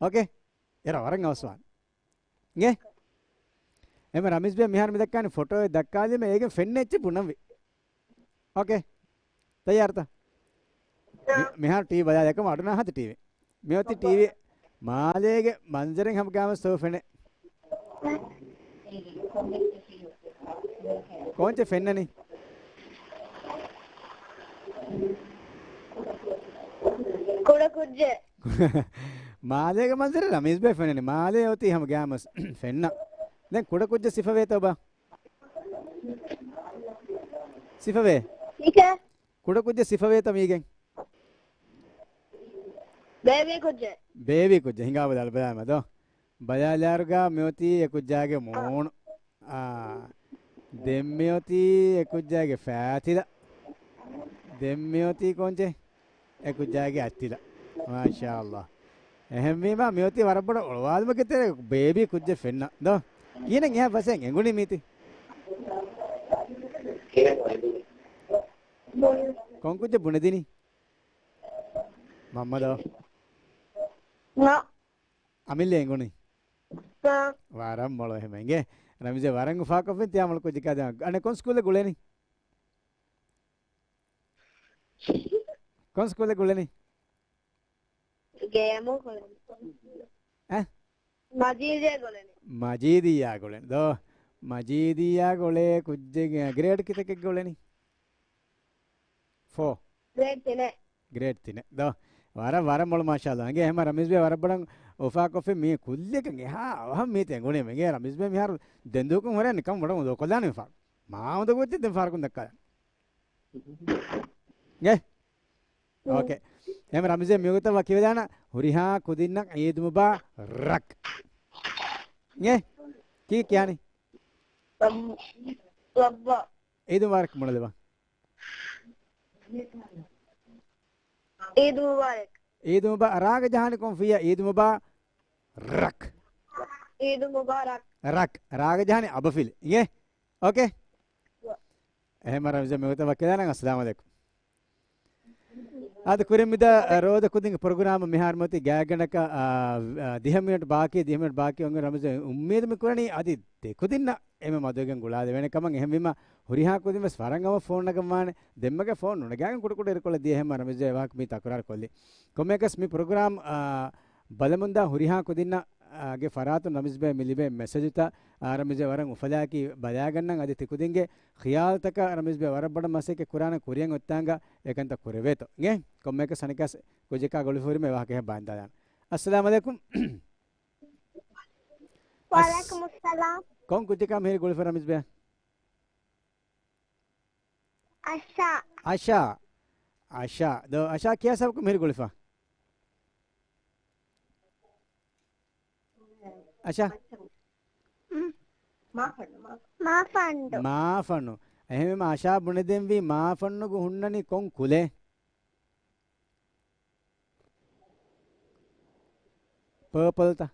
އޯކޭ؟ އެރަށް ވަރަށް އަވަސްވާން. އިނގޭ؟ އެމަ ރަމީޒް ބޭ މިހާރު މި ދައްކާނީ ފޮޓޯއެއް ދައްކާލީމަ އޭގެން ފެންނަ އެއްޗެއް ބުނަންވީ. އޯކޭ. ތައްޔާރުތަ؟ މި-، މިހާރު ޓީވީ ބަލާލާ އެކަމަ އަޑު ނާހައްތަ ޓީވީ. މިއޮތީ ޓީވީ މާލޭގެ މަންޒަރެއް ހަމަ ގާމަސް ތޯ ފެނޭ. ކޯންޗެއް ފެންނަނީ؟ ކުޑަ ކުއްޖެއް. މާލޭގެ މަންޒަރެއް ރަމީޒް ބޭ ފެންނަނީ. މާލޭ އޮތީ ހަމަ ގާމަސް ފެންނަ. ދެން ކުޑަ ކުއްޖެއް ސިފަވޭތޯ ބާ؟ ސިފަވޭ. ކުޑަ ކުއްޖެއް ސިފަވޭތަ މީގެން؟ ބޭބީ ކުއްޖެއް. ބޭބީ ކުއްޖެއް. ހިނގާ ބަލާލަ ބަލާމަ ދޯ. ބަލާލާރުގަ މިއޮތީ އެ ކުއްޖާގެ މޫނު. އާ. ދެން މިއޮތީ އެ ކުއްޖާގެ ފާތިލަ. ދެން މިއޮތީ ކޯންޗެއް؟ އެ ކުއްޖާގެ އަތްތިލަ. މާޝާﷲ. އެހެންވީމަ މިއޮތީ ވަރަށް ބޮޑަށް އޮޅުވާލުމެއްގެ ތެރޭ ބޭބީ ކުއްޖެއް ފެންނަ. ދޯ؟ ކިހިނެއް އެހާ ފަސޭން އެނގުނީ މީތި؟ ކޮން ކުއްޖެއް ބުނެދިނީ؟ މަންމަ ދޯ؟ ނޯ. އަމިއްލަ އެނގުނީ؟ ނޯ. ވަރަށް މޮޅު އެހެމެންގެ. ރަމީޒް ވަރަށް އުފާކޮށްފިން ތިޔާ މޮޅު ކުއްޖެއް ކާދެ. އަނެއް ކޮން ސްކޫލެއް ގުޅެނީ؟ ކޮން ސްކޫލެއް ގުޅެނީ؟ ގޭމު ގުޅެނީ. އަ؟ މަޖީދިއްޔާ ގުޅެނީ. މަޖީދިއްޔާ ގުޅޭ. ދޯ؟ މަޖީދިއްޔާ ގުޅޭ ކުއްޖެއް ގްރޭޑް ކިތަކެއް ގުޅެނީ؟ ފޯ. ގްރޭޑް ތިނެއް. ގްރޭޑް ތިނެއް. ދޯ؟ ވަރަށް، ވަރަށް މޮޅު މާޝާﷲ. އިނގޭ އެހެމަ ރަމީޒް ބޭ ވަރަށް ބޮޑަށް އުފާކޮށްފި މީ ކުއްލިއަކަށް އެހާ އަވަހަށް މީތި އެނގުނީ. އިނގޭ ރަމީޒް ބޭ މިހާރު ދެން ދޫކޮށް ހުރެ ނިކަން ބޮޑަށް ދޯކޮށްލާނެ އުފާ. މާ އުނދަގޫ އޮތީ ދެން ފާރަކުން ދައްކާލަން. ގެ؟ އޯކޭ. އެހެން ރަމްޒީ މިވަގުތަށް ވަކިވެލާނަ ހުރިހާ ކުދިންނަށް ޢީދު މުބާރަކް. ގެ؟ ކީ ކިޔާނީ؟ ލައްބަ. ޢީދު މުބާރަކް ބުނެލަބަ. ޢީދު މުބާރަކް. ޢީދު މުބާ-، ރާގަ ޖަހާނީ ކޮން ފިޔާ؟ ޢީދު މުބާރަކް. ޢީދު މުބާރަކް. ރަކް. ރާގަ ޖަހާނީ އަބަފިލި. އިނގޭ؟ އޯކޭ؟ އެހެން ރަމްޒީ މިވަގުތަށް ވަކިވެލާނަން. އައްސަލާމު ޢަލައިކުމް. އާދެ، ކުރިން މިދާ ރޯދަ ކުދިންގެ ޕްރޮގްރާމް މިހާރު މިއޮތީ ގާތްގަނޑަކަށް، އާ، އާ، ދިހަ މިނެޓް ބާކީ، ދިހަ މިނެޓް ބާކީ އޮންގެ ރަމްޒީ އުއްމީދު މި ކުރަނީ އަދި ދެ ކުދިންނަށް އެންމެ މަދުވެގެން ގުޅާލެވޭނެ ކަމަށް. އެހެންވީމަ ހުރިހާ ކުދިން ވެސް ވަރަށް އަވަހަށް ފޯން ނަގަން ވާނެ. ދެންމެގެ ފޯން ނުނަގާގެން ކުޑަކުޑަ އިރުކޮށްލަ ދިޔަ. އެހެން ރަމްޒީ އެ ވާހަކަ މި ތަކުރާރު ކޮށްލީ. ކޮންމެއަކަސް މި ޕްރޮގްރާމް، އާ، ބަލަމުންދާ ހުރިހާ ކުދިންނަށް، އާ، ގެ ފަރާތުން ރަމްޒީ ބޭ މި ލިބޭ މެސެޖުތައް، އާ، ރަމްޒީ ވަރަށް އުފަލާއެކީ ބަލާގަންނަން. އަދި ތިކުދިންގެ ޚިޔާލުތަކަށް ރަމްޒީ ބޭ ވަރަށް ބޮޑަށް މަސައްކަތް ކުރާނެ ކުރިއަށް އޮތްތާނގަ އެކަންތައް ކުރެވޭތޯ. އިނގޭ؟ ކޮންމެއަކަސް އަނެއްކާސް ކުއްޖަކާ ގުޅިފަ ހުރީމަ އެ ވާހަކަ އެހެން ބައިންދާލާނަން. އައްސަލާމު ޢަލައިކުމް. ވަޢަލައިކުމުއްސަލާމް. ކޮން ކުއްޖަކާ މިހިރީ ގުޅިފަ ރަމްޒީ ބޭ؟ އަޝާ. އަޝާ. އަޝާ. ދޯ، އަޝާ ކިޔާ ސަބަކު މިހިރީ ގުޅިފަ؟ އަޝާ. މާފަންޑު، މާ-، މާފަންޑު. މާފަންޑު. އެހެންވީމަ އަޝާ ބުނެދެންވީ މާފަންޑުގަ ހުންނަނީ ކޮން ކުލެއް؟ ޕާޕަލްތަ؟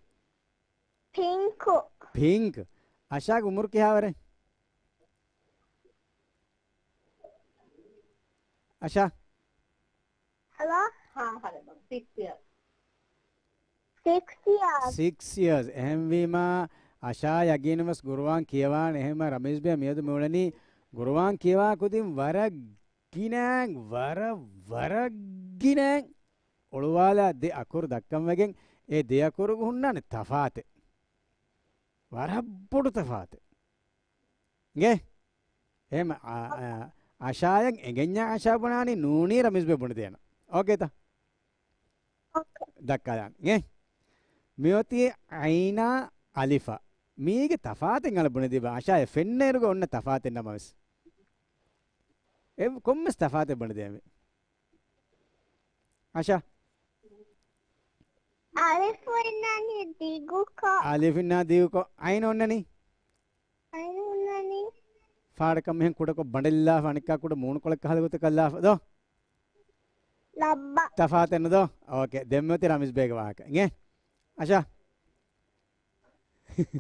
ޕިންކު. ޕިންކް. އަޝާގެ އުމުރު ކިހާވަރެއް؟ އަޝާ. ހަލޯ؟ ހާ، ހަލޯ. ސިކްސް އިޔާސް. ސިކްސް އިޔާސް. ސިކްސް އިޔާސް. އެހެންވީމަ އަޝާ ޔަގީނުން ވެސް ގުރުއާން ކިޔަވާނެ. އެހެންވީމަ ރަމީޒް ބޭ މިއަދު މިއުޅެނީ ގުރުއާން ކިޔަވާ ކުދިން ވަރަށް ގިނައިން، ވަރަށް، ވަރަށް ގިނައިން އޮޅުވާލާ ދެ އަކުރު ދައްކަން ވެގެން، އެ ދެ އަކުރުގަ ހުންނާނެ ތަފާތެއް. ވަރަށް ބޮޑު ތަފާތެއް. އިނގޭ؟ އެހެން އަ-، އަ-، އަޝާޔަށް އެނގެންޏާ އަޝާ ބުނާނީ ނޫނީ ރަމީޒް ބޭ ބުނެދޭނަން. އޯކޭތަ؟ އޯކޭ. ދައްކާލާން. އިނގޭ؟ މިއޮތީ ޢައިނާ އަލިފާ. މީގެ ތަފާތެއް އަޅަ ބުނެދީބަ. އަޝާޔަށް ފެންނައިރުގަ އޮންނަ ތަފާތެއް ނަމަވެސް. އެ ކޮންމެސް ތަފާތެއް ބުނެދޭންވީ. އަޝާ. އަލިފު އޮންނަނީ ދިގުކޮށް. އަލިފު އޮންނަ ދިގުކޮށް. ޢައިނު އޮންނަނީ؟ ޢައިނު އޮންނަނީ. ފާޑަކަށް މިހެން ކުޑަކޮށް ބަނޑެއްލާފަ އަނެއްކާ ކުޑަ މޫނުކޮޅެއް ކަހަލަ ގޮތަކަށް ލާފަ ދޯ؟ ލައްބަ. ތަފާތެއް ނުދޯ؟ އޯކޭ. ދެންމެ އޮތީ ރަމީޒް ބޭގެ ވާހަކަ. އިނގޭ؟ އަޝާ.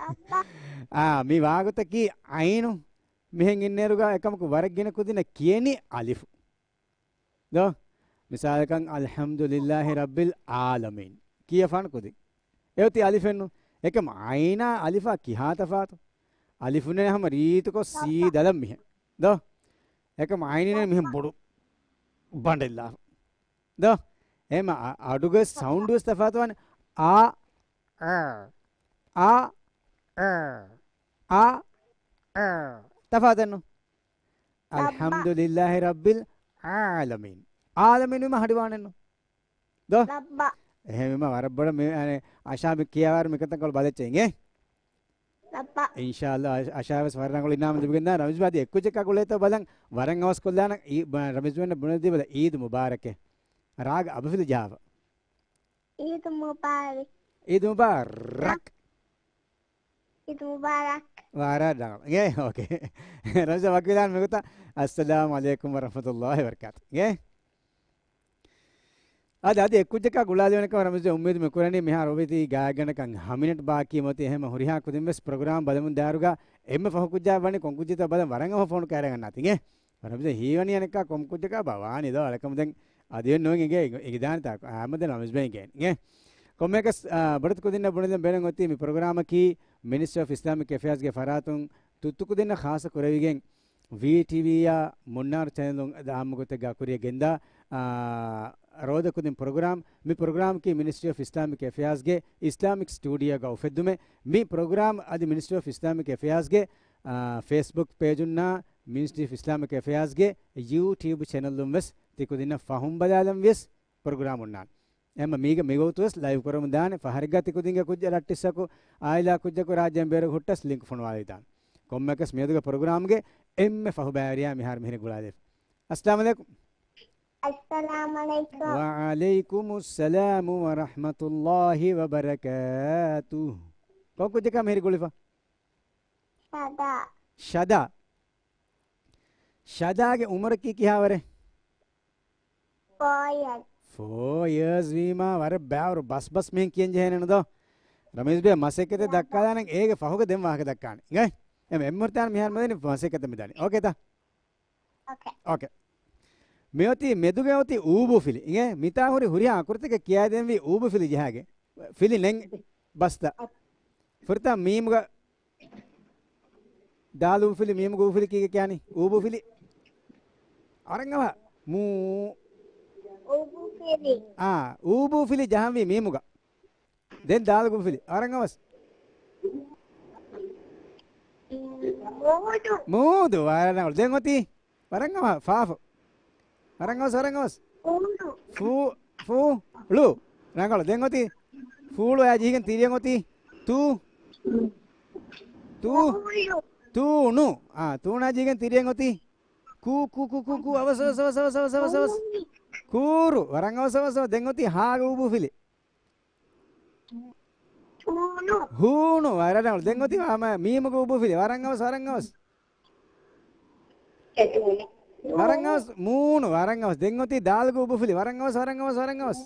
އައްބަ. އާ، މި ވާގޮތަކީ ޢައިނު މިހެން އިންނޭރުގަ އެކަމަކު ވަރަށް ގިނަ ކުދިންނަށް ކިޔެނީ އަލިފު. ދޯ؟ މިސާލަކަށް، އަލްޙަމްދުލިއްލާހި ރައްބިލް ޢާލަމީން ކިޔަފާނު ކުދިން. އެ އޮތީ އަލިފެއްނު. އެކަމް ޢައިނާ އަލިފާ ކިހާ ތަފާތު؟ އަލިފުންނެ ހަމަ ރީތިކޮށް ސީ ދަލަށް މިހެން. ދޯ؟ އެކަމް ޢައިނިން މިހެން ބޮޑު ބަނޑެއްލާފަ. ދޯ؟ އެމަ އަ-، އަޑުގެ ސައުންޑް ވެސް ތަފާތުވާނެ. އާ، އަ، އާ، އަ، އާ، އަ. ތަފާތެއްނު. ލައްބަ. އަލްޙަމްދުލިއްލާހި ރައްބިލް ޢާލަމީން. ޢާލަމީން ވީމަ ހަޑިވާނެއްނު. ދޯ؟ ލައްބަ. އެހެންވީމަ ވަރަށް ބޮޑަށް މި، އަނެ، އަޝާ މި ކިޔާވާރު މިކަންތައް ކޮޅު ބަލައްޗޭ އިނގޭ؟ ލައްބަ. އިންޝާﷲ އަ-، އަޝާ ވެސް ވަރަށް ރަނގަޅު އިނާމެއް ލިބިގެންދާނެ. ރަމީޒް ބޭ އަދި އެއްކުއްޖަކާ ގުޅޭތޯ ބަލަން ވަރަށް އަވަސް ކޮށްލާނަން. އީ، ބ-، ރަމީޒް ބޭ ބުނެދީބަލަ ޢީދު މުބާރަކޭ. ރާގަ އަބަފިލި ޖަހާފަ. ޢީދު މުބާރަކް. ޢީދު މުބާރަކް. ޢީދު މުބާރަކް. ވަރަށް ރަނގަޅު. އިނގޭ؟ އޯކޭ. ރަމީޒް ވަކިވެލާން މިގޮތަށް. އައްސަލާމު ޢަލައިކުމް ވަރަޙްމަތުﷲި ވަބަރަކާތު. އިނގޭ؟ އަދި، އަދި އެއްކުއްޖަކާ ގުޅާލެވޭނެ ކަމަށް ރަމީޒް އުއްމީދު މި ކުރަނީ މިހާރު އޮވެތީ ގާތްގަނޑަކަށް ހަ މިނެޓް ބާކީ މިއޮތީ. އެހެންމަ ހުރިހާ ކުދިން ވެސް ޕްރޮގްރާމް ބަލަމުން ދާއިރުގަ އެންމެ ފަހު ކުއްޖާ ވަނީ ކޮން ކުއްޖެއްތޯ ބަލަން ވަރަށް އަވަހަށް ފޯނު ކައިރިއަށް އަންނާތީ އިނގޭ؟ ވަރަށް މި ހީވަނީ އަނެއްކާ ކޮން ކުއްޖަކާ ބާ ވާނީ ދޯ؟ އަޅަކަމު ދެން އަދިވެސް ނުވެ އިނގޭ، އިނގިދާނެތާ އާމަދެން ރަމީޒް ބޭ އިނގޭ. އިނގޭ؟ ކޮންމެއަކަސް، އާ، ބޮޑެތި ކުދިންނަށް ބުނެލަން ބޭނުން އޮތީ މި ޕްރޮގްރާމަކީ މިނިސްޓްރީ އޮފް އިސްލާމިކް އެފެއާޒްގެ ފަރާތުން ތުއްތު ކުދިންނަށް ޚާއްޞަ ކުރެވިގެން ވީޓީވީއާ މުންނާރު ޗެނަލުން އަދި އާއްމު ގޮތެއްގަ ކުރިއަށް ގެންދާ، އާ، ރޯދަ ކުދިން ޕްރޮގްރާމް. މި ޕްރޮގްރާމަކީ މިނިސްޓްރީ އޮފް އިސްލާމިކް އެފެއާޒްގެ އިސްލާމިކް ސްޓޫޑިއޯގަ އުފެއްދުމެއް. މި ޕްރޮގްރާމް އަދި މިނިސްޓްރީ އޮފް އިސްލާމިކް އެފެއާޒްގެ، އާ، ފޭސްބުކް ޕޭޖުންނާ މިނިސްޓްރީ އޮފް އިސްލާމިކް އެފެއާޒްގެ ޔޫޓިއުބް ޗެނަލުން ވެސް ތި ކުދިންނަށް ފަހުން ބަލާލަން ވިޔަސް ޕްރޮގްރާމް އޮންނާނެ. އެހެންމަ މީގަ މިގޮތު ވެސް ލައިވް ކުރަމުން ދާނެ. ފަހަރެއްގަ ތި ކުދިންގެ ކުއްޖެއް ރައްޓިއްސަކު، އާއިލާ ކުއްޖަކު ރާއްޖޭން ބޭރަކު ހުއްޓަސް ލިންކް ފޮނުވާލެވިދާނެ. ކޮންމެއަކަސް މިއަދުގެ ޕްރޮގްރާމްގެ އެންމެ ފަހު ބައިވެރިޔާ މިހާރު މިހިރީ ގުޅާލެވި. އައްސަލާމު ޢަލައިކުމް. އައްސަލާމު ޢަލައިކުމް. ވަޢަލައިކުމުއްސަލާމު ވަރަޙްމަތުﷲި ވަބަރަކާތުހު. ކޮން ކުއްޖަކާ މިހިރީ ގުޅިފަ؟ ޝަދާ. ޝަދާ. ޝަދާގެ އުމުރަކީ ކިހާވަރެއް؟ ފޯ އިޔާސް. ފޯ އިޔާސް ވީމާ ވަރަށް ބައިވަރު ބަސްބަސް މިހެން ކިޔަން ޖެހޭނެ ނުދޯ؟ ރަމީޒް ބޭ މަސައްކަތެއް ދައްކާލާނަން އޭގެ ފަހުގަ ދެން ވާހަކަ ދައްކާނެ. އިނގޭ؟ އެމް އެމް މުރްތާން މިހާރު މަދަނީ މަސައްކަތެއް މިދާނީ. އޯކޭތަ؟ އޯކޭ. އޯކޭ. މިއޮތީ މެދުގަ އޮތީ އޫބޫ ފިލި. އިނގޭ؟ މިތާ ހުރި ހުރިހާ އަކުރުތަކެއް ކިޔާދޭންވީ އޫބޫ ފިލި ޖަހާގެން. ފިލި ނެން ބަސްތައް. ފުރަތަމަ މީމުގަ ދާލު އޫބޫ ފިލި، މީމުގަ އޫބޫ ފިލި ކީކޭ ކިޔާނީ؟ އޫބޫ ފިލި. އަރަން އަވަ. މޫ. އޫބޫ ފިލި. އާ، އޫބޫ ފިލި ޖަހަންވީ މީމުގަ. ދެން ދާލުގަ އޫބޫ ފިލި. އަރަން އަވަސް. މޫދު. މޫދު. ވަރަށް ރަނގަޅު. ދެން އޮތީ. ވަރަށް އަވަ. ފާފު. ވަރަށް އަވަސް، ވަރަށް އަވަސް. ފޫ. ފޫ. ފޫ. ޅު. ރަނގަޅު. ދެން އޮތީ. ފޫޅު އާ ޖީގެން ތިރިއަށް އޮތީ. ތޫ. ތޫ. ތޫނު. ތޫނު. އާ، ތޫނާ ޖީގެން ތިރިއަށް އޮތީ. ކޫ، ކޫ، ކޫ، ކޫ، ކޫ. އަވަސް، އަވަސް، އަވަސް. ކޫރު. ވަރަށް އަވަސް، އަވަސް، އަވަސް. ދެން އޮތީ ހާގަ އޫބޫ ފިލި. ހޫނު. ހޫނު. ވަރަށް ރަނގަޅު. ދެން އޮތީ މީމުގަ އޫބޫ ފިލި. ވަރަށް އަވަސް، ވަރަށް އަވަސް. ވަރަށް އަވަސް. މޫނު. ވަރަށް އަވަސް. ދެން އޮތީ ދާލުގަ އޫބޫ ފިލި. ވަރަށް އަވަސް، ވަރަށް އަވަސް، ވަރަށް އަވަސް.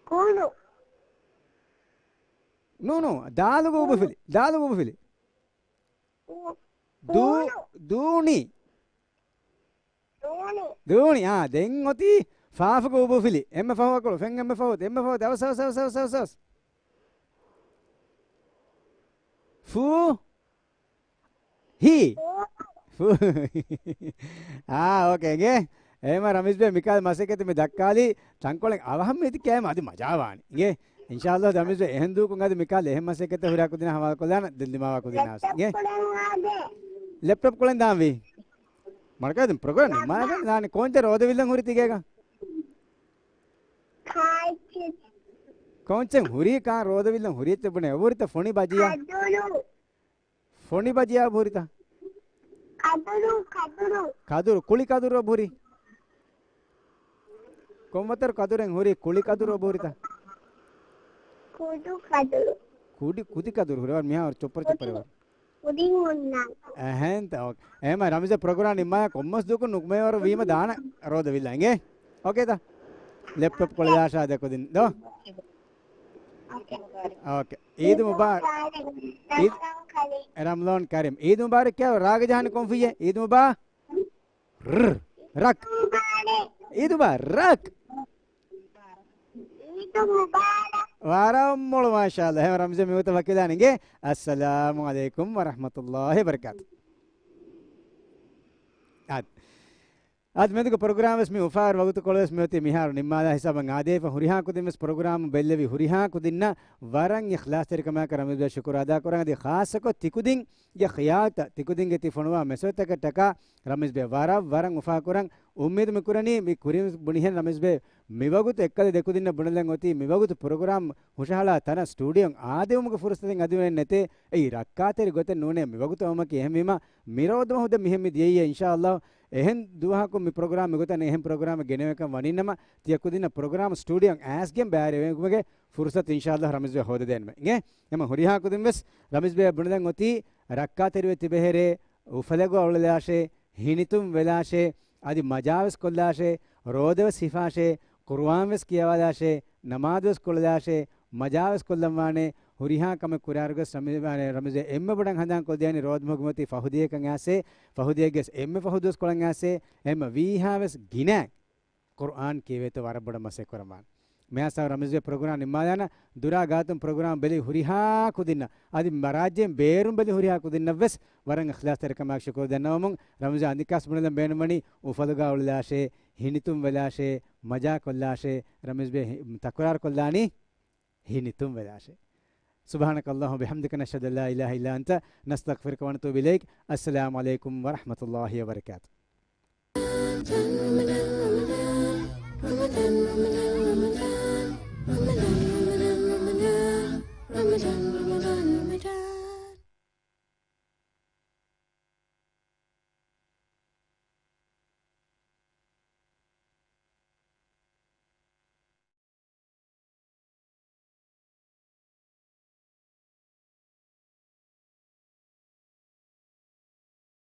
ކޫނު. ނޫނު. ދާލުގަ އޫބޫ ފިލި. ދާލުގަ އޫބޫ ފިލި. ދޫ-، ދޫނު. ދޫނި. ދޫނި. ދޫނި. އާ، ދެން އޮތީ ފާފުގަ އޫބޫ ފިލި. އެންމެ ފަހު އަކުރު. ފެން އެންމެ ފަހު. އެންމެ ފަހު. އަވަސް، އަވަސް. ފޫ. ހީ. ފޫ. ފޫ. އާ، އޯކޭ. އެނގޭ. އެހެމަ ރަމީޒް ބޭ މިކާލް މަސައްކަތެއް މި ދައްކާލީ. ތަންކޮޅެއް އަވަހަށް މިތި ކައިމަ އަދި މަޖާވާނެ. އިނގޭ؟ އިންޝާﷲ ރަމީޒް ބޭ އެހެން ދުވަހަކު އަދި މިކާލް އެހެން މަސައްކަތެއް ހުރިހާ ކުދިން ހަވާލު ކޮށްލާނަ ދެން ދިމާވާ ކުދިން އާސް. އިނގޭ؟ ލެޕްޓޮޕް ކޮޅެއް ދާންވީ. މަޑުކައިދިން ޕްރޮގްރާމް ނިންމާލަން ދާނެ ކޯންޗެއް ރޯދަވިއްލަން ހުރި ތިގޭގަ؟ ކޯންޗެއް ހުރީ ކާ ރޯދަވިއްލަން ހުރި އެއްޗެއް ބުނެ އެވުރިތަ ފޮނި ބަޖިޔާ؟ ކަދުރު. ފޮނި ބަޖިޔާ އުބުހުރިތަ؟ ކަދުރު، ކަދުރު. ކަދުރު، ކުޅި ކަދުރު އުބުހުރި. ކޮންވަތަރު ކަދުރެއް ހުރި ކުޅި ކަދުރު އުބުހުރިތަ؟ ކުދި ކަދުރު. ކުދި، ކުދި ކަދުރު ހުރި. ވަރަށް މިހާރު ޗޮއްޕަރު ޗޮއްޕަރު ވަރު. ކުދިން ހުންނާނެ. އެހެންތަ؟ އޯކޭ. އެހެމަ ރަމީޒް ޕްރޮގްރާމް ނިންމާ ކޮންމެސް ދުވަހަކު ނުކުމެވަރު ވީމަ ދާނަ ރޯދަވިއްލަ. އިނގޭ؟ އޯކޭތަ؟ ލެޕްޓޮޕް ކޮޅެއް ދާށާ ދެކުދިން ދޯ. އޯކޭ. އޯކޭ. އީދު މުބާރަކް. އީދު، ރަމަޟާން ކަރީމް. އީދު މުބާރަކް ކިޔާ ރާގަ ޖަހާނީ ކޮން ފިއްޔެއް؟ އީދު މުބާ-، ރް-، ރަކް. އީދު މުބާރަކް. އީދު މުބާރަކް. ވަރަށް މޮޅު، މާޝާﷲ. އެހެން ރަމްޒީ މި ވަގުތަށް ވަކިވެލާނެ. އިނގޭ؟ އައްސަލާމު ޢަލައިކުމް ވަރަޙްމަތުﷲި ވަބަރަކާތު. އާދެ. އަދި މެދުގެ ޕްރޮގްރާމް ވެސް މި އުފާވެރި ވަގުތުކޮޅު ވެސް މިއޮތީ މިހާރު ނިންމާލާ ހިސާބަށް އާދޭފަ ހުރިހާ ކުދިން ވެސް ޕްރޮގްރާމް ބެއްލެވި ހުރިހާ ކުދިންނަށް ވަރަށް އިޚްލާޞްތެރިކަމާއެކު ރަމީޒް ބޭ ޝުކުރު އަދާކުރަން. އަދި ޚާއްޞަކޮށް ތިކުދިންގެ ޚިޔާލްތައް، ތިކުދިންގެ ތި ފޮނުވާ މެސެޖްތަކަށްޓަކާ ރަމީޒް ބޭ ވަރަށް ވަރަށް އުފާކުރަން. އުއްމީދު މިކުރަނީ މި ކުރިން ބުނިހެން ރަމީޒް ބޭ މިވަގުތު އެއްކަލަ ދެކުދިންނަށް ބުނެލަން އޮތީ މިވަގުތު ޕްރޮގްރާމް ހުށަހަޅާ ތަނަށް ސްޓޫޑިއޯން އާދެވުމުގެ ފުރުސަތެއް އަދިވެން ނެތޭ. އެއީ ރައްކާތެރި ގޮތެއް ނޫނޭ މިވަގުތު އައުމަކީ. އެހެންވީމަ މިރޯދުމަހު ދެން މިހެން މި ދިޔައީ އިންޝާﷲ. އެހެން ދުވަހަކު މި ޕްރޮގްރާމް މިގޮތަށް އެހެން ޕްރޮގްރާމެއް ގެނެވޭކަން ވަނީނަމަ، ތިޔަ ކުދިންނަށް ޕްރޮގްރާމް ސްޓޫޑިއޯން އައިސްގެން ބައިވެރިވުމުގެ ފުރުސަތު އިންޝާﷲ ރަމީޒް ބޭ ހޯދަދޭނަމޭ. އިނގޭ؟ އެމަ ހުރިހާ ކުދިން ވެސް ރަމީޒް ބޭ ބުނެލަން އޮތީ ރައްކާތެރިވެ ތިބެހެރޭ، އުފަލެއްގަ އުޅެލާށޭ، ހިނިތުން ވެލާށޭ، އަދި މަޖާވެސް ކޮށްލާށޭ، ރޯދަވެސް ހިފާށޭ، ޤުރުއާންވެސް ކިޔަވާލާށޭ، ނަމާދުވެސް ކުޅެލާށޭ، މަޖާވެސް ކޮށްލަންވާނޭ. ހުރިހާ ކަމެއް ކުރާއިރުގަސް ރަމި-، ރަމީޒް އެންމެ ބޮޑަށް ހަނދާން ކޮށްދޭނީ ރޯދުމަހުގެ މިއޮތީ ފަހު ދިޔަކަށް އައިސޭ، ފަހު ދިޔައިގެސް އެންމެ ފަހު ދުވަސްކޮޅަށް އައިސޭ، އެންމެ ވީހާވެސް ގިނަ ޤުރުއާން ކިޔެވޭތޯ ވަރަށް ބޮޑަށް މަސައްކަތް ކުރަންވާނެ. މިހާ ސާ ރަމީޒް ބޭ ޕްރޮގްރާމް ނިންމާލާނަ، ދުރާ ގާތުން ޕްރޮގްރާމް ބެލި ހުރިހާ ކުދިންނަށް، އަދި މަރާއްޖޭން ބޭރުން ބެލި ހުރިހާ ކުދިންނަށް ވެސް ވަރަށް އިޚްލާޞްތެރިކަމާއެކު ޝުކުރު ދަންނަވަމުން، ރަމީޒް އަނދިކާސް ބުނެލަން ބޭނުންވަނީ އުފަލުގަ އުޅެލާށޭ، ހިނިތުން ވެލާށޭ، މަޖާ ކޮށްލާށޭ، ރަމީޒް ބޭ ހި-، ތަކުރާރު ކޮށްލާނީ ހިނިތުން ވެލާށޭ. سبحانك اللهم وبحمدك، نشهد أن لا إله إلا أنت، نستغفرك ونتوب إليك. السلام عليكم ورحمة الله وبركاته.